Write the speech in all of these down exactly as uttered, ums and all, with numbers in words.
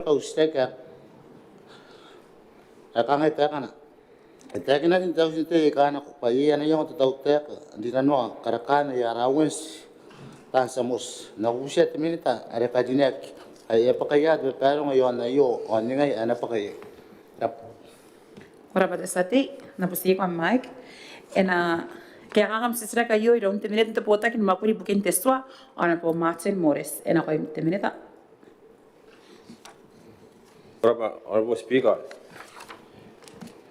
Au titiraki ae kangai taekana. E taekinaki n te auti n tei aika nako bwa iai ana iango te tautaeka n rinanoa karakaan aia allowance taan tia moti. N na bubutia te minita are karineaki ae e a bwaka ia te babaronga iaon aio ao ningai ae e na bwaka iai. Ko rabwa. Ko rabwa te tia tei, N na butiko am mic. E na kaekaaki am titiraki aio iroun te minita n te botaki ni mwakuri ibukin te tua, Honourable Martin Morris. E nakoim te minita. Ko rabwa, Honourable Speaker.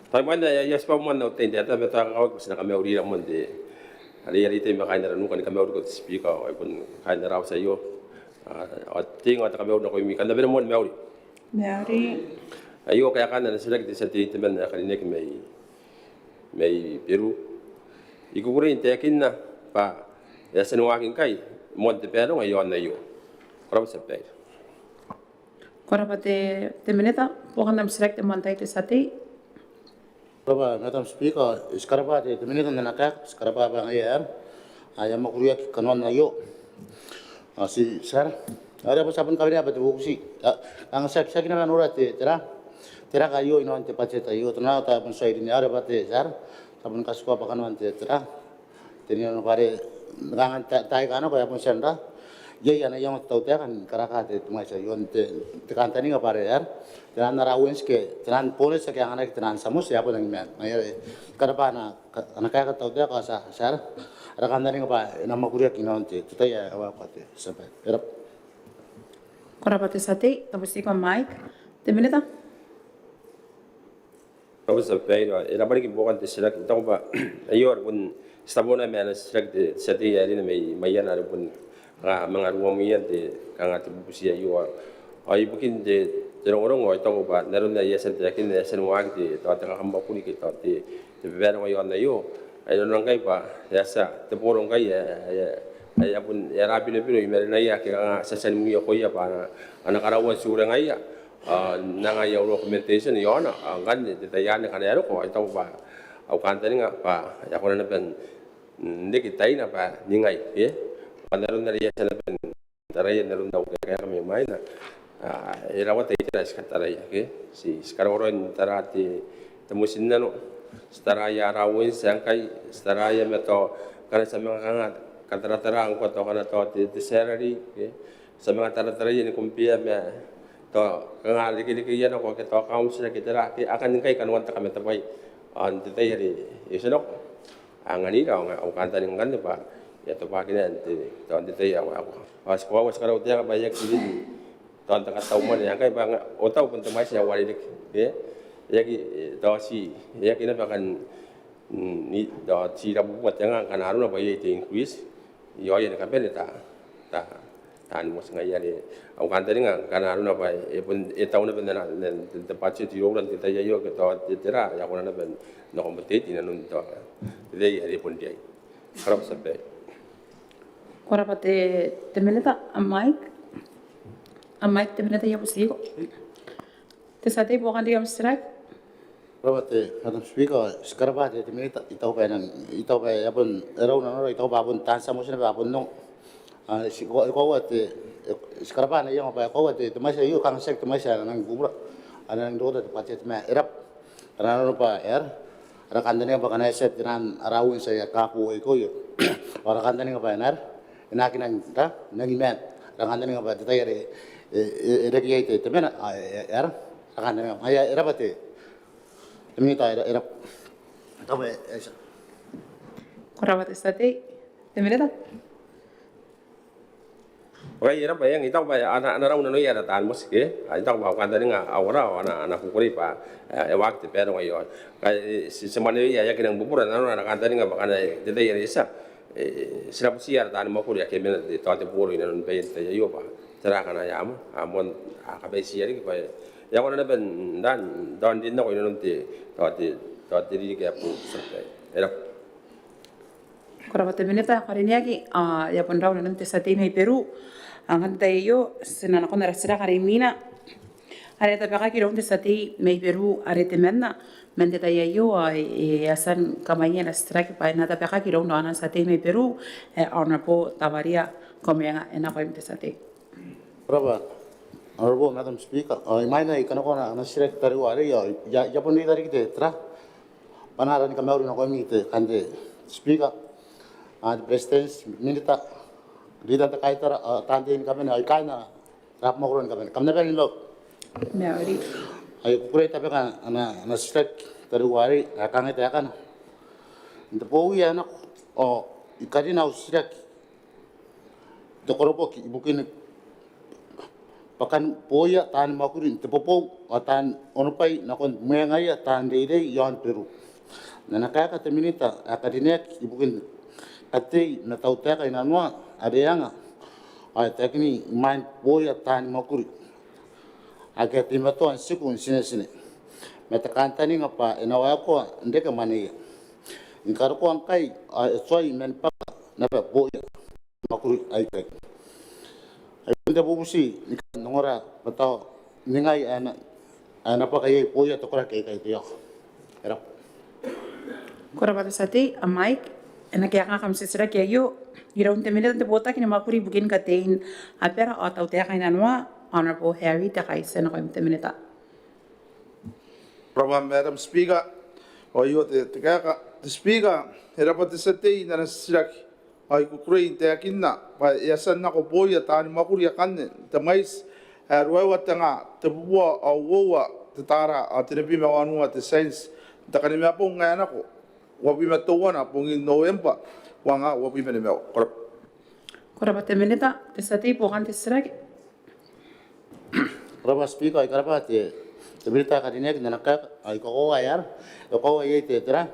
Tao imwain ae I a tibwa moan au tai n taetae ma tao e kakawaki bwa ti na kamaurira moan te, are I a reitaki ma kaain ara nuka ni kamauriko te Speaker ao ai bon kaain ara auti aio. Ao te inga ao te kamauri nakoimi, kam na bane moa ni mauri. Mauri. Aio kaekaan ana titiraki te tia tei temanna ae karineaki mai, mai Beru. I kukurei n taekinna bwa e a tia ni waaki ngkai moan te baronga iaon aio. Ko rabwa te tia babaire. Ko rabwa te, te minita, buokan am titiraki te moan tai te tia tei. Ko rabwa Madam Speaker, ti karabwa te, te minita n ana kaeka, ti karabwa bwa ngaia ae e a mwakuriaki kanoan aio. Ao ti, ti a, are bwa ti a bon kawenea bwa te bubuti. Ao kanga ti aki, ti aki naba noora te, tera, te raka aio inanon te budget aio, tao tao bon ti a iri n are bwa te, tera, ti a bon katikua bwa kanoan te, tera, te rinano bwa are kanga n taai aika nako e a bon tia n ra, iai ana iango te tautaeka ni karaka te, te mwaiti aio n te, te kantaninga bwa are, are taian allowance ke taian bonus ake a anganaki taian tia moti e a bon nangi maan. Ngaia are ti karabwa ana, ana kaeka te tautaeka ao ti a, ti a, ara kantaninga bwa e na mwakuriaki inanon te, te tai ae waekoa te tia babaire. E rabwa. Ko rabwa te tia tei, N na butiko am mic. Te minita. Ko rabwa te tia babaire, e rabwa riki buokan te titiraki. I taku bwa aio are bon ti tabona ma ana titiraki te tia tei ae rine mai Maiana are bon a manga ruamwia n te kanga te bubuti aio. Ao ibukin te, te rongorongo ao I taku bwa n aron ae I a tia n taekinna e a tia ni waaki te, tao te kakamwakuri ke tao te, te babaire ngkai iaon aio. Ai nanona ngkai bwa e a tia te boro ngkai ae, ae, ae a bon, e a rabinobino i marenaia ake kanga ti a tia ni mwiakoia bwa a na, a na karaua tiurengaia. Ao n anga aia recommendation iaona, ao ngkanne te tai anne ngkana e a roko, ao I taku bwa au kantaninga bwa e a kona naba n reke taina bwa ningai, ke? Bwa n aron are I a tia naba n taraia n aron au kaeka mai mwaina, a, e rawata itera ae ti kataraia, ke? Ti, ti karaurau n tara te, te motinnano, ti tara aia allowance ae ngkai, ti taraia ma tao ngkana ti a manga kanga kataratara ngkoa tao ngkana tao te, te salary, ke? Ti a manga tarataraia ni compare ma tao kanga rekerekeia nako ake tao council ake tera, ke akanne ngkai kanoan te kamatebwai. Ao n te tai are e tia nako anganira, ao au kantaninga ngkanne bwa e a tobwakina n te, tao n te tai ae waekoa. Ao ti koaua, ti karautaeka bwa e aki rin tao n te katau mwane ae ngkai bwa nga, o tau bon te mwaiti ae uarereke, ke? E aki, e, tao ti, e aki naba kan, mm, ni, tao ti rabubua te nga ngkana arona bwa iai te increase iaoia ni kabane ta, ta, taani moti. Ngaia are au kantaninga ngkana arona bwa e bon, e tau naba n ana, n ana, te budget iroura n te tai aio ke tao te, tera, e a kona naba n accommodate inanon tao te tai are e bon riai. Ko rabwa te tia babaire. Ko rabwa te, te minita, am mic. Am mic te minita, I a butiko. Te tia tei, buokan riki am titiraki. Ko rabwa te Madam Speaker, ti karabwa te, te minita, I taku bwa e nang, I taku bwa e a bon, e rau nanora, I taku bwa a bon taan tia moti naba a bon ongo. A, ti ko, koaua te, e, ti karabwa ana iango bwa e koaua te, te mwaiti aio kanga tiaki te mwaiti ae a nangi bubura. A nangi rota te budget ma e raba. Ara nanona bwa e aera, ara kantaninga bwa ngkana e tia te ran allowance ae a kaku aikoio, ao ara kantaninga bwa e na aera, e na aki nangi, ra, nangi maan. Ara kantaninga bwa te tai are e, e, e reke iai te, te mena, a, e, e aera, ara kantaninga bwa ngaia. E raba te, te minita, e ra, e raba. Tau e, e tia. Ko rabwa te tia tei. Te minita. Ao e raba, e, I taku bwa a na, a na rau nanoia ara taan moti, ke? A, I taku bwa au kantaninga, a, au kara, a na, a na kukurei bwa, e, e waaki te baronga iaona. Ngkai, e, ti, ti mwaneweia, e aki nang bubura nanora, a na kantaninga bwa ngkana, e, te tai are e tia, e, ti na butiia ara taani mwakuri ake a mena, e, tao te boro inanon baia n te tai aio bwa tera akana a mwaiti, a, moan, a, kabaitiia riki bwa e, e a kona naba n, n, n, tao n rin nako inanon te, tao te, tao te ririki ae boou. E raba. Ko rabwa te minita ae karineaki, a, e a bon rau nanon te tia tei mai Beru. Ao ngkai n te tai aio ti na nakon ara titiraki are imwina are e tabekaki iroun te tia tei mai Beru are temanna. Man te tai aio, a, e, e a tia ni kamwaia ana titiraki bwa e na tabekaki iroun ana tia tei mai Beru, e, Honourable Tawaria Komenga. E nakoim te tia tei. Ko rabwa. Honorable Madam Speaker, ao imwain ae I kanakoa ana titiraki tariu arei, ao I a, I a bon reita riki te tera, bwanara ni kamauri nakoimi te kan te Speaker, ao te Beretitenti, Minita, Ritan te Kaitara, ao taan tei ni kabane, ao I kaina ara abamwakoro ni kabane. Kam na bane ni mauri. Mauri. Ao I kukurei n tabeka ana, ana titiraki tariu arei, ae kangai taekana. N te bowi ae nako, ao I karina au titiraki n te koroboki ibukin bwakan booia taani mwakuri n te bobou ao taan onobwai nakon mwengaia taan reirei iaon Beru. N ana kaeka te Minita ae karineaki ibukin katei ma tautaeka inanoa are e anga ao e taekini imwain booia taani mwakuri ake a teimatoa n tiku n tinetine, ma te kantaninga bwa e na waekoa n reke mwaneia. Ni karokoa ngkai ao e tuai man bwaka naba booia mwakuri aikai. Ai bon te bubuti ni kan ongora bwa tao ningai ae na, ae na bwaka iai booia te koraki aikai, te ioko. E rabwa. Ko rabwa te tia tei. Ao Mike, e na kaekaaki am titiraki aio iroun te Minita n te Botaki ni Mwakuri ibukin Katein Abara ao Tautaeka Inanoa, Honorable Harry Tekaiti. E nakoim te Minita. Ko rabwa Madam Speaker. Ao aio te, te kaeka, te Speaker, e rabwa te tia tei n ana titiraki. Ao I kukurei n taekinna bwa e a tia n nako booia taani mwakuri akanne n te mwaiti ae ruaiwa te nga tebubua ao uoua te tara ao tenibwi ma wanua te tienti n te Kanemabong ae nako, uabwi ma teuana bongin Nobembwa, uangaa uabwi ma nimaua. Ko rabwa. Ko rabwa te Minita. Te tia tei, buokan te titiraki. Ko rabwa Speaker, ao I karabwa te, te Minita ae karineaki n ana kaeka. Ao I kakoaua ae ara, I kakoaua iai te tera,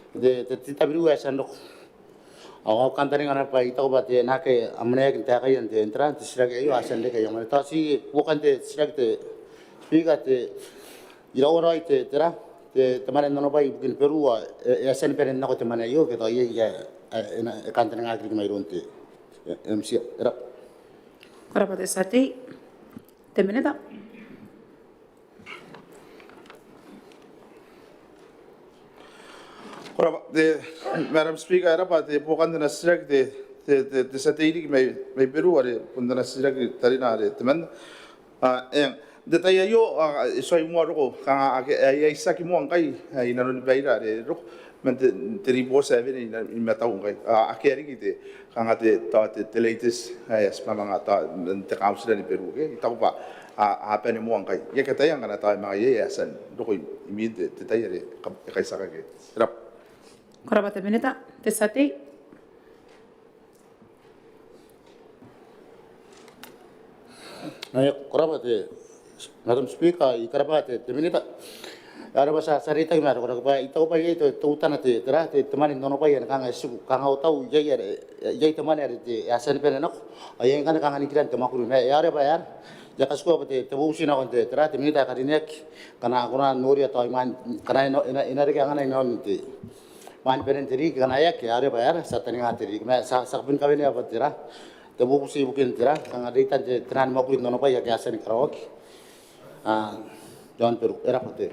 te, te, te T W ae e a tia n roko. Ao au kantaninga naba bwa I taku bwa te naake a mwaneaki n taekaia n te tera, n te titiraki aio, a tia n reke aia mwane. Tao ti buokan te titiraki te Speaker, te, iraua raoi te tera, te, te mwane n onobwai ibukin Beru, ao e, e a tia ni bane n nako te mwane aio ke tao iai ae, ae, e na, e kantaningaki riki mairoun te, e, M C. E rabwa. Ko rabwa te tia tei. Te Minita. Ko rabwa te, Madam Speaker, e rabwa te buokan ana titiraki te, te, te, te tia tei riki mai, mai Beru are bon ana titiraki tarina are temanna. Ao eng, n te tai aio, ao e tuai moa roko, kanga ake, e, e a itiaki moa ngkai, e, inanoni baira are e roko man te, te ribooti ae wene i, i matau ngkai. Ao akea riki te, kanga te, tao te, te latest ae, e a tibwa manga tao n te kauntira ni Beru ke. I taku bwa a, a bane moa ngkai. I aki ataia ngkana tao e manga iai ae e a tia n roko i, imwin te, te tai are e kaitiakaki. E rabwa. Ko rabwa te Minita. Te tia tei. Ae, ko rabwa te, Madam Speaker, I karabwa te, te Minita. Are bwa ti a, ti a reitaki ma are ko rabwa, I taku bwa iai te, teutana te, tera, te, te mwane n onobwai ae kanga e tiku, kanga au tau iai are, iai te mwane are te, e a tia ni bane nako. Ao iai ngkanne kanga nikiran te mwakuri ma e a, are bwa e a, I a katikua bwa te, te bubuti nakon te, tera, te Minita ae karineaki, ngkana a kona n noria tao imwain, ngkana e na, e na, e na reke angana inanon te, imwain banen te ririki, ngkana e aki, are bwa e a, ti a taninga te ririki. Ma ti a, ti a bon kawenea bwa tera, te bubuti ibukin tera, kanga reitan te, taian mwakuri n onobwai ake a tia ni karaoaki. A, John Peru, e rabwa te.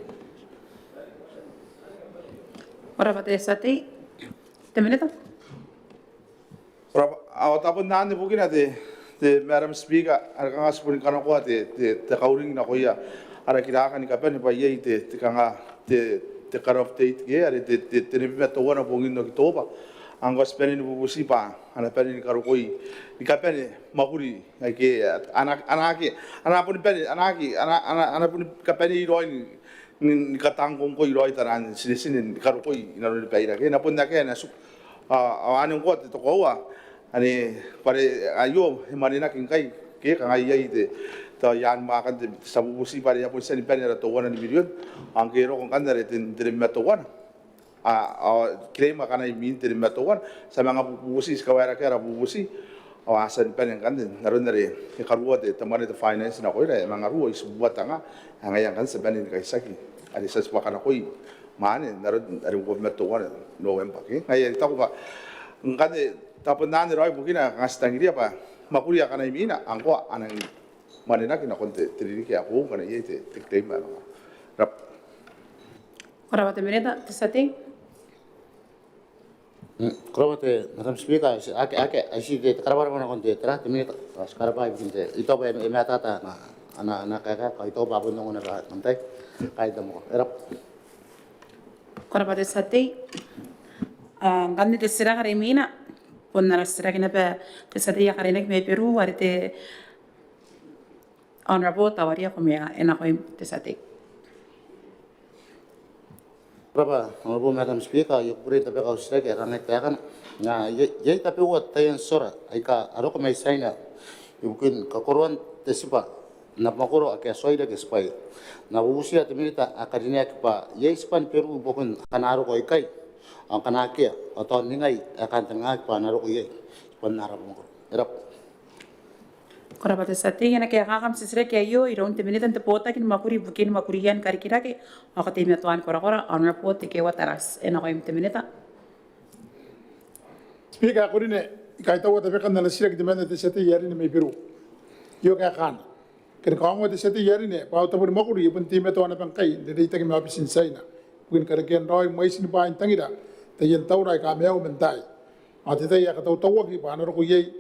Ko rabwa te tia tei. Te Minita. Ko rabwa, ao tabon anne bukina te, te Madam Speaker, are kanga ti boni kanakoa te, te, te kauring nakoia ara kiraka ni kabane bwa iai te, te kanga te, te cut-off date ke, are te, te, tenibwi ma teuana bongin Okitoba. Ao ngkoa ti bane ni bubuti bwa a na bane ni karokoi, ni kabane mwakuri aike, a na, a na ake, a na boni bane, a na ake, a na, a na, a na boni kabanei raoi ni, ni, ni katangkongkoi raoi taian tinetine ni karokoi inanoni baira ke, e na bon akea ae na tiku. A, ao anne ngkoa te tokoua, anne bwa are aio e mwanenaki ngkai ke, kanga iai te, tao i aan mwaakan te, te tia bubuti bwa are e a bon tia ni bane ara teuana ni mirion. Ao ngke e roko ngkanne are te, tenibwi ma teuana. A, ao claim akana imwin tenibwi ma teuana, ti a manga bubuti, ti kawaerakea ara bubuti, ao a tia ni bane ngkanne, n aron are e karuoa te, te mwane te finance nakoira, e manga ruo, itibubua te nga, ao ngaia ngkanne ti a bane ni kaitiaki are ti a tibwa kanakoi mwane n aron are uabwi ma teuana Nobembwa ke. Ngaia are I taku bwa ngkanne tabon anne raoi bukina kanga ti tangiria bwa mwakuri akana imwina, ao ngkoa a nang mwanenaki nakon te, te ririki ae boou ngkana iai te, te claim ae manga. Rabwa. Ko rabwa te Minita, te tia tei. Mm, ko rabwa te Madam Speaker, ake, ake, I see te, te karabwarabwa nakon te, tera, te Minita, ti karabwa ibukin te, I taku bwa e, e matata ana, ana, ana kaeka, I taku bwa bon ongo naba am tai. Kaitau moa. E rab'a. Ko rab'a te tia tei. Ngkanne te titiraki are imwina, bon ana titiraki naba te tia tei ae karineaki mai Beru, are te Honourable Tawaria Komeaga, e nakoim te tia tei. Ko rab'a, Honourable Madam Speaker, I kukurei n tabeka au titiraki ae kangai taekana. Iai, iai tabeua taian tiora aika a roko mai Tiaina ibukin kakoroan te tibwa n abamwakoro ake a tuai reke tibwaia. N na bubutia te Minita ae karineaki bwa iai tibwan Beru ibukin akana a roko aikai, ao ngkana akea, ao tao n ningai ae kantaningaaki bwa a na roko iai tibwan ara abamwakoro. E rab'a. Ko rab'a te tia tei. E na kaekaaki am titiraki aio iroun te Minita n te Botaki ni Mwakuri ibukin Mwakurian Karikirake ao Kateimatoan Korakora, Honourable Tekeeua Tarati, e nakoim te Minita. Speaker ae karineaki, I kaitaua tabekan ana titiraki temanna te tia tei ae karineaki mai Beru. Aio kaekaana. Kani kaongoa te tia tei ae karineaki bwa au tabo ni mwakuri e bon teimatoa naba ngkai n rereitaki ma aobitin Tiaina ibukin karekean raoi mwaitin bwain tangira taian taura aika maiu man taai, ao te tai ae katautauaki bwa a na roko iai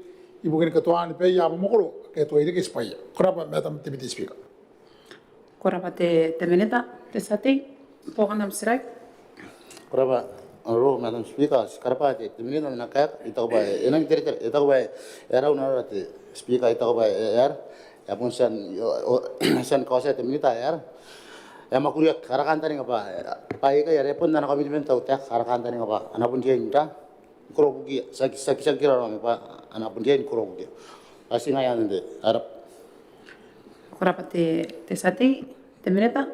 ibukin katoan baia abamwakoro ake a tuai reke tibwaia. Ko rab'a, Madam Deputy Speaker. Ko rab'a te, te Minita. Te tia tei, buokan am titiraki. Ko rab'a, Honourable Madam Speaker, ti karab'a te, te Minita n ana kaeka. I taku bwa e nang teretere, I taku bwa e a rau n arora te Speaker, I taku bwa e a rau. E a bon tia n, o, o, tia ni kaotia te Minita, e a rau. E a mwakuriaki, ara kantaninga bwa, bwa ikai are bon ana commitment te tautaeka, ara kantaninga bwa a na bon riai n ra, ni koro bukiia, tiaki, tiaki, tiaki raraoma bwa a na bon riai ni koro bukiia. Ao ti ngaia anne, e a rau. Ko rab'a te, te tia tei, te Minita.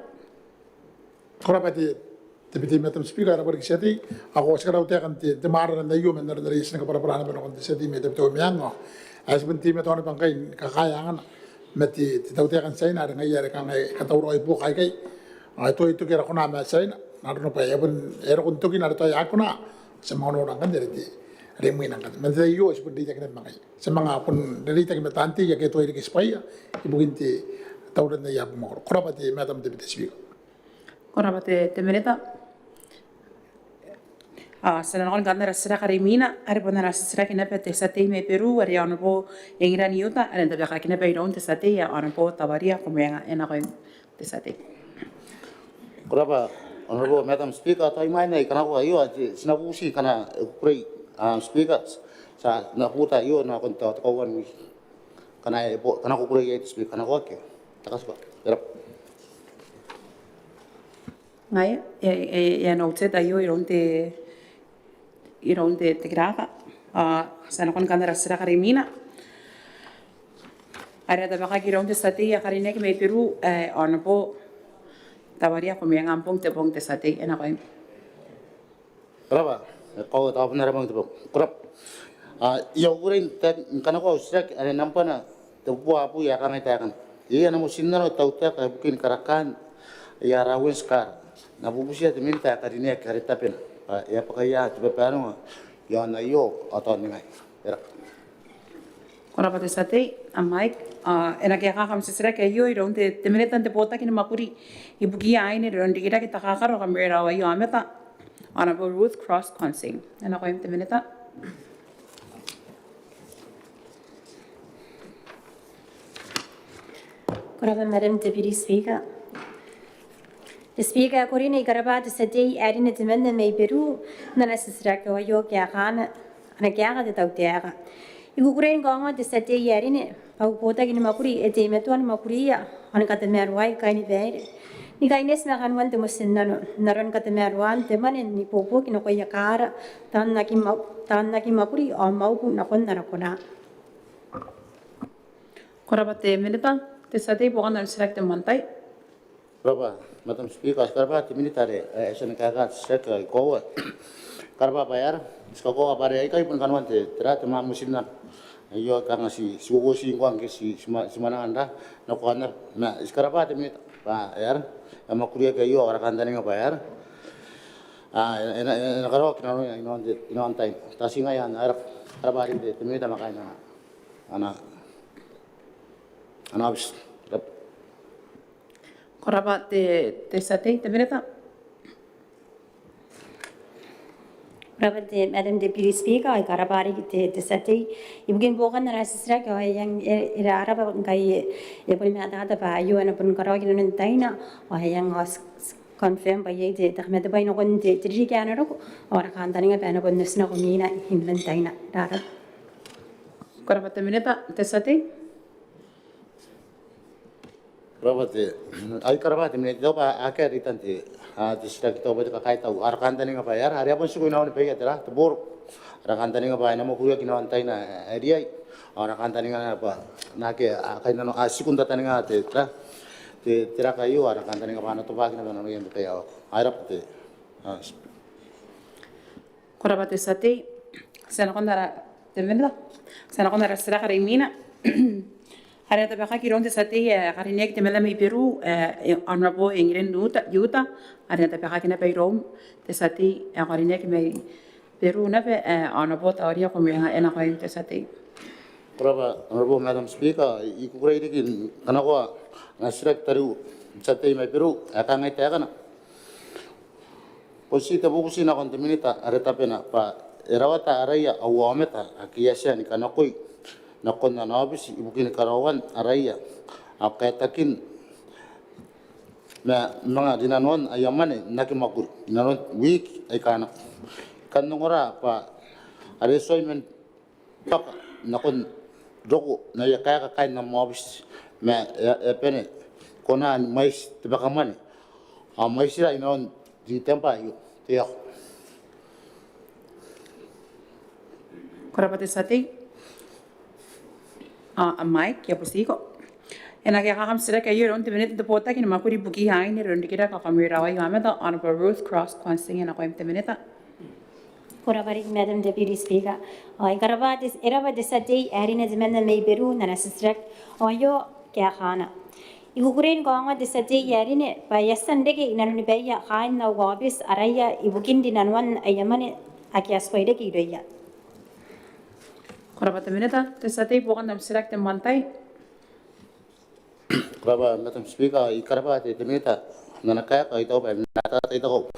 Ko rab'a te, te Deputy Madam Speaker, e rab'a riki tia tei. Ao ko a tia ni karaua taekan te, te maroro aio man aron are I a tia ni kabwarabwara naba nakon te tia tei mai Tabiteuea Meang. Ao e a tia n bon teimatoa naba ngkai ni kakaea angana ma te, te tautaeka n Tiaina are ngaia are kanga e katauraoi buoka aikai. Ao e tuai toki ara kona ma Tiaina n arona bwa e a bon, e a roko n tokina are tao e aki kona. Ti a manga nora ngkanne are te, are imwina ngkanne. Man te tai aio ti bon reitaki naba ma ngaia. Ti a manga bon rereitaki ma taan tei ake a tuai reke tibwaia ibukin te tauran aia abamwakoro. Ko rab'a te Madam Deputy Speaker. Ko rab'a te, te Minita. Ao ti a nakon ngkanne ara titiraki are imwina, are bon ana titiraki naba te tia tei mai Beru, are Honourable Ingirani Iuta, are e na tabekaki naba iroun te tia tei ae Honourable Tawaria Komeaga, e nakoim te tia tei. Ko rab'a, Honourable Madam Speaker, tao imwain ae I kanakoa aio, ao ti, ti na bubuti ngkana e kukurei, a, Speaker, ti a na buta aio nakon te, te kauoua n wiki. Ngkana e bo, ngkana e kukurei iai te Speaker, kanakoaki. Te Katiba. E rab'a. Ngaia, e, e, e a noted aio iroun te, iroun te, te kiraka. Ao ti a nakon ngkanne ara titiraki are imwina, are e na tabekaki iroun te tia tei ae karineaki mai Beru, ae Honourable Tawaria Komeaga. Am bong te bong te tia tei, e nakoim. Ko rab'a, e koaua, tao bon ara bong te bong. Ko rab'a. A, I a kukurei n kanakoa au titiraki are nambwana tebubua abui ae kangai taekana. Iai ana motinnano te tautaeka ibukin karakaan aia allowance kaara. N na bubutia te Minita ae karineaki are tabena bwa e a bwaka ia te babaire iaon aio ao tao n ningai. E rab'a. Ko rab'a te tia tei, am mic. A, e na kaekaaki am titiraki aio iroun te, te Minita n te Botaki ni Mwakuri ibukiia Aine, Roro n Rikirake, Takakaro ao Kamweraoa aio aomata, Honourable Ruth Cross Kwansing. E nakoim te Minita. Ko rab'a Madam Deputy Speaker. Te Speaker ae karineaki, I karab'a te tia tei ae karineaki temanna mai Beru n ana titiraki aio kaekaana. Ana kaeka te tautaeka. I kukurei ni kaongoa te tia tei ae karineaki bwa au botaki ni mwakuri e teimatoa ni mwakuria ao ni katamaroai kainibaire ni kaineti ma kanoan te motinnano n aron katamaroan te mwane n ibuobuoki nakoia kaara, taan aki mwa, taan aki mwakuri ao mwauku nakon ara kona. Ko rab'a te Minita. Te tia tei, buokan am titiraki te moan tai. Ko rab'a Madam Speaker, ti karab'a te Minita are e a tia ni kaeka te titiraki ae koaua. Karab'a bwa e aera, ti kakoaua bwa are aikai bon kanoan te, tera, te mwamwatinna. Aio kanga ti, ti uoti ngkoa ngke ti, ti mwa, ti mwananga n ra, nakoanna. Ma ti karab'a te Minita bwa e aera, e a mwakuriaki aio, ara kantaninga bwa e aera, a, e na, e na, e na karaoaki inanon, inanon te, inanon tai. Tao ti ngaia anne, e rab'a. Karab'a riki te, te Minita ma kaain ana, ana, ana aobiti. E rab'a. Ko rab'a te, te tia tei, te Minita. Ko rabwa te Madam Deputy Speaker, ao I karabwa riki te, te tia tei ibukin buokan ana titiraki, ao e a iangoa, e, e rarabwa ngkai e, e boni matata bwa aio e na boni karaoaki inanon taina, ao e a iangoa confirm bwa iai te, te kamatebwai nakon te, te ririki ae na roko, ao ara kantaninga bwa e na bon otinako mwiina inanon taina. Rarabwa. Ko rabwa te Minita, te tia tei. Ko rabwa te, I karabwa te Minita, I taku bwa akea reitan te, a, te titiraki, I taku bwa te kakaitau. Ara kantaninga bwa e aera, are a bon tiku inanon baia tera, te boro. Ara kantaninga bwa e na mwakuriaki inanon taina ae riai. Ara kantaninga bwa naake a kainnanoa, a tiku n tataninga te, tera, te, te raka aio, ara kantaninga bwa a na tobwaki naba nanoia n te tai ae waaki. Ai raba te, a, Ko rabwa te tia tei. Ti a nakon ara, te Minita. Ti a nakon ara titiraki are imwina are e na tabekaki iroun te tia tei ae karineaki, te Minita mai Beru, e, Honourable Engiren Iuta, Iuta, are e na tabekaki naba iroum te tia tei ae karineaki mai Beru naba, e, Honourable Taoria Komeaga, e nakoim te tia tei. Ko rabwa Honourable Madam Speaker, I kukurei riki n kanakoa ana titiraki tariu te tia tei mai Beru ae kangai taekana. Bon ti te bubuti nakon te Minita are tabena bwa e rawata araia au aomata ake I a tia ni kanakoi nakon ana aobiti ibukin karaoan araia ao kaetakin ma manga rinanoan aia mwane n aki mwakuri inanon wiiki aika nako. I kan ongora bwa are e tuai man baka nakon roko n aia kaeka kaain am aobiti ma e a, e a bane kona ni mwaiti te baka mwane ao mwaitira inanon Ritembwa aio. Te iako. Ko rabwa te tia tei. A, a Mike, I a butiko. E na kaekaaki am titiraki aio iroun te Minita n te Botaki ni Mwakuri ibukiia Aine, Roronrikirake ao Kamweraoan Aomata, Honourable Ruth Cross Kwansing, e nakoim te Minita. Ko rabwa riki Madam Deputy Speaker. Ao I karabwa te, e rabwa te tia tei ae rine temanna mai Beru n ana titiraki. Ao aio kaekaana. I kukurei ni kaongoa te tia tei ae rine bwa e a tia n reke inanoni baia kaain au aobiti araia ibukin rinanoan aia mwane ake a tuai reke irouia. Ko rabwa te Minita, te tia tei buokan am titiraki te moan tai. Ko rabwa Madam Speaker, I karabwa te, te Minita n ana kaeka. I taku bwa e na tata, I taku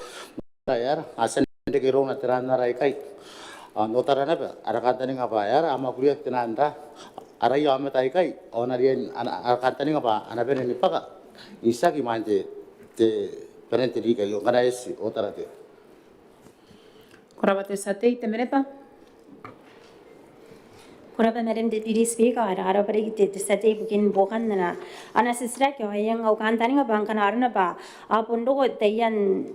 bwa e aera, a tia n reke irouna te ran ara aikai. Ao n otara naba ara kantaninga bwa e aera, a mwakuriaki te ran ara, araia aomata aikai, ao a na riai n, ara kantaninga bwa a na bane ni baka itiaki imwain te, te banen te ririki aio, ngkana e eti otara te. Ko rabwa te tia tei, te Minita. Ko rabwa Madam Deputy Speaker, ao e rarabwa riki te, te tia tei ibukin buokan ana, ana titiraki. Ao e eng au kantaninga bwa ngkana arona bwa a bon roko taian,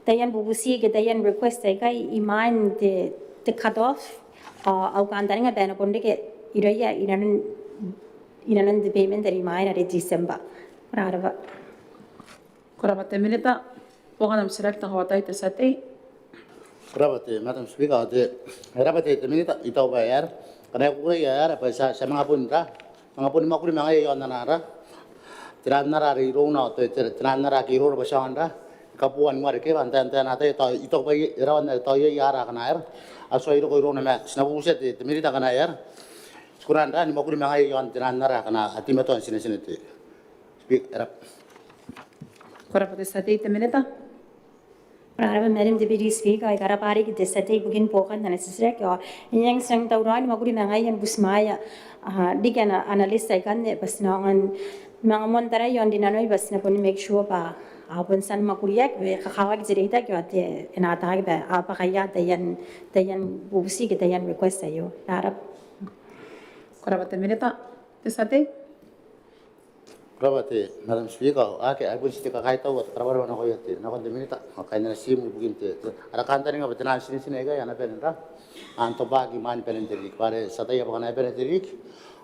taian bubuti ke taian request aikai imwain te, te cut off, ao au kantaninga bwa e na bon reke irouia inanon, inanon te payment are imwaina are December. Ko rabwa. Ko rabwa te Minita. Buokan am titiraki te kauoua te tia tei. Ko rabwa te Madam Speaker, ao te, e rabwa te, te Minita. I taku bwa e aera, ngkana e kukurei, e aera bwa ti a, ti a manga bon ra, manga boni mwakuri ma ngaia iaon ana ra, te ran ara are irouna, te, te, te ran ara ake iroura bwa ti aonga n ra, kabooa ni warekera n taai, n taai, n taai, tao, I taku bwa e rawa n ae tao iai ara akana aera a tuai roko irouna, ma ti na bubutia te, te Minita ngkana e aera ti kona n ra ni mwakuri ma ngaia iaon te ran ara akana a teimatoa n tinetine te Speaker, e rabwa. Ko rabwa te tia tei, te Minita. Ko rabwa Madam Deputy Speaker, I karabwa riki te tia tei ibukin buokan ana titiraki. Ao e eng, ti a tauraoi ni mwakuri ma ngaia ni butimwaea, a, riki ana, ana list aikanne bwa ti na aonga ni manga moan tarai ao n rinanoi bwa ti na boni make sure bwa a bon tia ni mwakuriaki, bwa e kakawaki te reitaki ao te, e na ataaki bwa a bwakaia taian, taian bubuti ke taian request aio. Ko rabwa. Ko rabwa te Minita. Te tia tei. Ko rabwa te Madam Speaker, ao akea, ai bon ti te kakaitau ao te karabwarabwa nakoia te, nakon te Minita ao kaain ana tiim ibukin te, te, ara kantaninga bwa te ran tinetine aikai a na bane n ra, a na tobwaki imwain banen te ririki. Bwa are ti ataia bwa ngkana e bane te ririki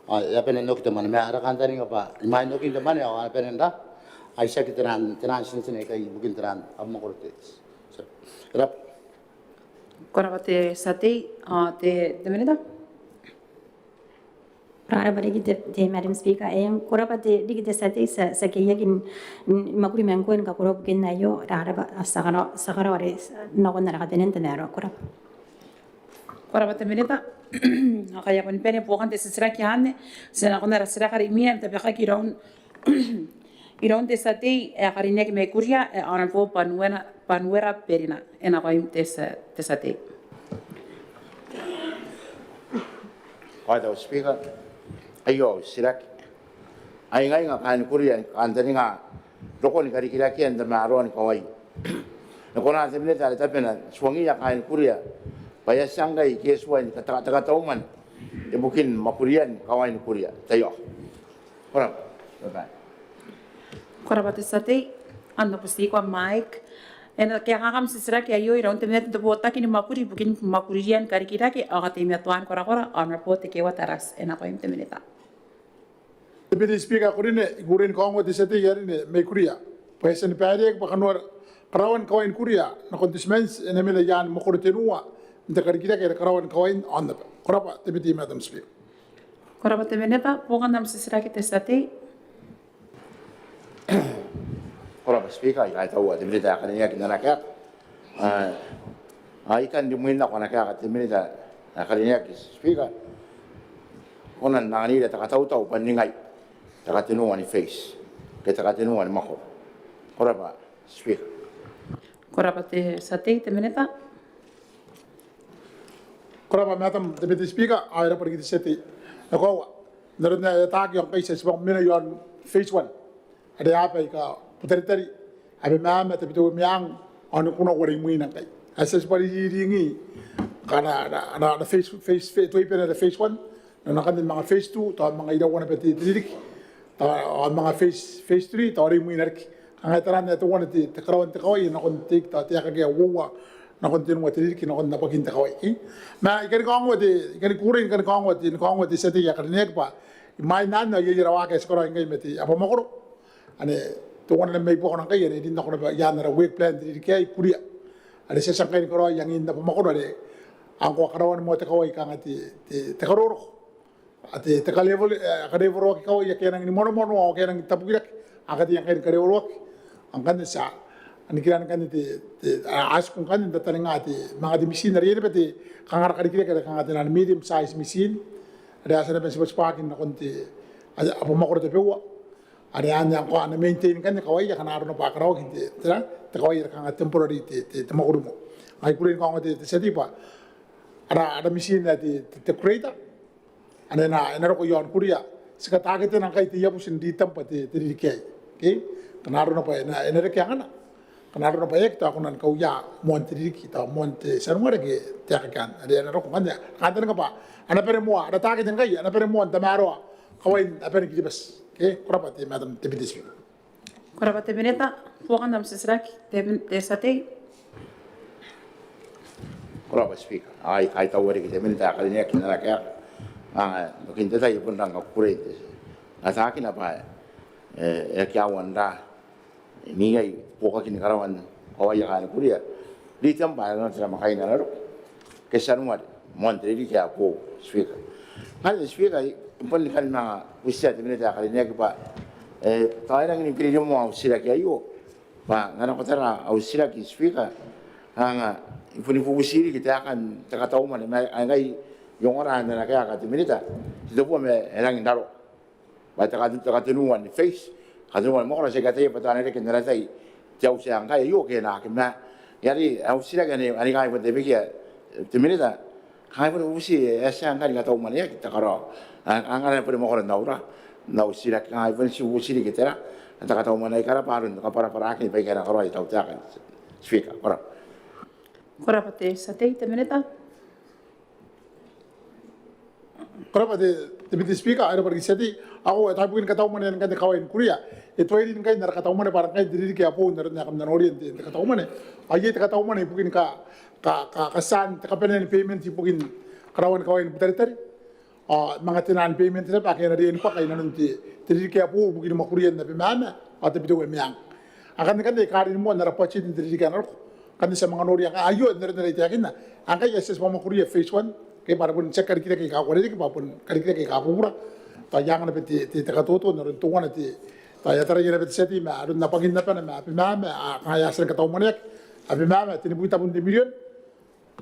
ao e a bane n oki te mwane, ma ara kantaninga bwa imwain okin te mwane ao a na bane n ra, a itiaki te ran, te ran tinetine aikai ibukin te ran abamwakoro te, e rabwa. Ko rabwa te tia tei, ao te, te Minita. Ko rabwa riki te, te Madam Speaker, e, ko rabwa te, riki te tia tei, ti a, ti a keiaki n, n, mwakuri ma ngkoe ni kakoroa bukin aio, rarabwa, ti a karaoa, ti a karaoa are nakon ara kabanea n tamaroa. Ko rabwa. Ko rabwa te Minita. Ao ngkai a boni bane buokan te titiraki anne, ti a nakon ara titiraki are imwina ae tabekaki iroun, iroun te tia tei ae karineaki mai Kuria, ae Honourable Banuera, Banuera Berina, e nakoim te tia, te tia tei. Ko rabwa te Speaker. Aio au titiraki. A ingainga kaain Kuria ni kakantaninga rokon karikirakean tamaroan kawai. E kona te Minita are tabena n tuangiia kaain Kuria bwa e a tia ngkai ke e tuai ni katauman ibukin mwakurian kawain Kuria? Taiaoka. Ko rabwa. Ko rabwa te tia tei. Ao n na butiko am mic. E na kaekaaki am titiraki aio iroun te Minita n te Botaki ni Mwakuri ibukin Mwakurian Karikirake ao Kateimatoan Korakora, Honourable Tekeeua Tarati. E nakoim te Minita. Deputy Speaker ae ko rine, I kukurei ni kaongoa te tia tei ae rine mai Kuria bwa e a tia ni baireaki bwa kanoan karaoan kawain Kuria nakon te timanti e na mena i aan mwakoro tenua n te karikirake are karaoan kawain aonnaba. Ko rabwa Deputy Madam Speaker. Ko rabwa te Minita. Buokan am titiraki te tia tei. Ko rabwa Speaker, I kaitaua te Minita ae karineaki n ana kaeka. A, I kan rimwin nako ana kaeka te Minita ae karineaki, Speaker. Ko na anganira te katautau bwa ningai te katenua ni phase ke te katenua ni mwakoro? Ko rabwa Speaker. Ko rabwa te tia tei. Te Minita. Ko rabwa Madam Deputy Speaker, ao e rabwa riki te tia tei. E koaua n aron ae e ataaki ao ngkai ti a tibwa mena i aon phase one are a aba aika Butaritari, Abemama, Tabiteuea Meang ao Nikunau are imwina ngkai. Ae ti a tibwa riringi ngkana ara, ara, ara phase, phase, phase, tuai bane ara phase one, nanona ngkanne manga phase two, tao manga iraua naba te, te ririki, tao manga phase, phase three, tao are imwina riki. Kanga e taraa ae teuana te, te karaoan te kawai nakon te, tao te aeka ake a uoua nakon tenua te ririki nakon abwakin te kawai. Ma I kan kaongoa te, I kan kukurei, I kan kaongoa te, I kan kaongoa te tia tei ae karineaki bwa imwain anne ao iai ara waaki ae ti karaoi ngkai ma te abamwakoro ane teuana naba mai buakona ngkai are e rin nako naba i aan ara work plan n te ririki aei Kuria, are ti a tia ngkai ni karaoi angin abamwakoro are ngkoa karaoan moa te kawai kanga te, te, te karoroko, a te, te karevoro, e, karevoroaki kawai ake a nangi ni monomono ao ake a nangi ni tabukiraki, a katea ngkai ni karevoroaki. Ao ngkanne ti a nikira ngkanne te, te, a, a tiku ngkanne n tataninga te, manga te mitin are iai naba te kanga ara karikirake are kanga te nano medium size mitin are a tia naba n tibwatibwaaki nakon te, a, abamwakoro tabeua are anne ngkoa a na maintain ngkanne kawaia akana arona bwa a karaoaki n te, te, te kawai are kanga temporary te, te, te mwakuri moa. Ao I kukurei ni kaongoa te, te tia tei bwa ara, ara mitin ae te, te, te grader ane e na, e na roko i aon Kuria, ti kataketena ngkai te iabuti n Ritemba te, te ririki aei. Okay? Akana arona bwa e na, e na reke angana, akana arona bwa e aki tao kona ni kauia moan te ririki, tao moan te Tianuare ke te aeka ake anne. Are e na roko ngkanne, kantaninga bwa a na bane moa, ara takete ngkai a na bane moa n tamaroa kawain abani Kiribati. Okay? Ko rabwa te Madam Deputy Speaker. Ko rabwa te Minita. Buokan am titiraki te, te tia tei. Ko rabwa Speaker. Ao I kaitaua riki te Minita ae karineaki n ana kaeka. Ao n tokin te tai I bon rang kukurei n ataakina bwa e, e aki aua n raa n iai buokakin karaoan kawaia kaain Kuria. Ritemba ae nanona te namwakaina ae na roko ke Tianuare moan te ririki ae boou, Speaker. Ngaia Speaker, I bon kan manga butiia te Minita ae karineaki bwa e, tao e rangi ni biriri moa au titiraki aio bwa ngkana ko tara au titiraki Speaker, kanga I boni bubuti riki taekan te kataumwane ma ai ngai I ongora n ana kaeka te Minita, titeboo ma e rangi n raroa bwa te kate, te katenua ni phase, katenua ni mwakoro, ti aki ataia bwa tao e na reke n ara tai te auti ae ngkai aio ke e na aki. Ma ngaia are au titiraki ane, ane I kangai bon tabekia te Minita, kangai bon bubuti, e a tia ngkai ni kataumwaneaki te karaoa, a, a, ngkana e boni mwakoro n aura n au titiraki, kangai bon ti bubuti riki tera te kataumwane ae karabwa aron kabwarabwaraakin baika e na karaoa te tautaeka, Speaker. Ko rabwa. Ko rabwa te tia tei. Te Minita. Ko rabwa te, te Deputy Speaker, ao e rabwa riki te tia tei. Ao e tabe ibukin kataumwanean ngkai te kawai ni Kuria, e tuai rin ngkai n ara kataumwane bwa ngkai te ririki ae boou n aron ae kam na noria n te, te kataumwane. Ao iai te kataumwane ibukin ka, ka, ka, katiaan te kabanean payment ibukin karaoan kawai ni Butaritari. Ao manga te nano payment naba ake a na riai ni bwaka inanon te, te ririki ae boou ibukin mwakurian Abemama ao Tabiteuea Meang. Ao ngkanne, ngkanne e karin moa n ara budget n te ririki ae na roko. Ngkanne ti a manga noria ngkai aio n aron are I taekinna. Ao ngkai ae ti a tibwa mwakuria phase one, ke bwa a na bon tiaki karikirake aika uarereke, bwa bon karikirake aika bubura. Tao e anga naba te, te, te katoto n aron teuana te, tao e a taraia naba te tia tei ma aron abangin abana ma Abemama, a, kanga e a tia ni kataumwaneaki Abemama tenibwi tabun te mirion,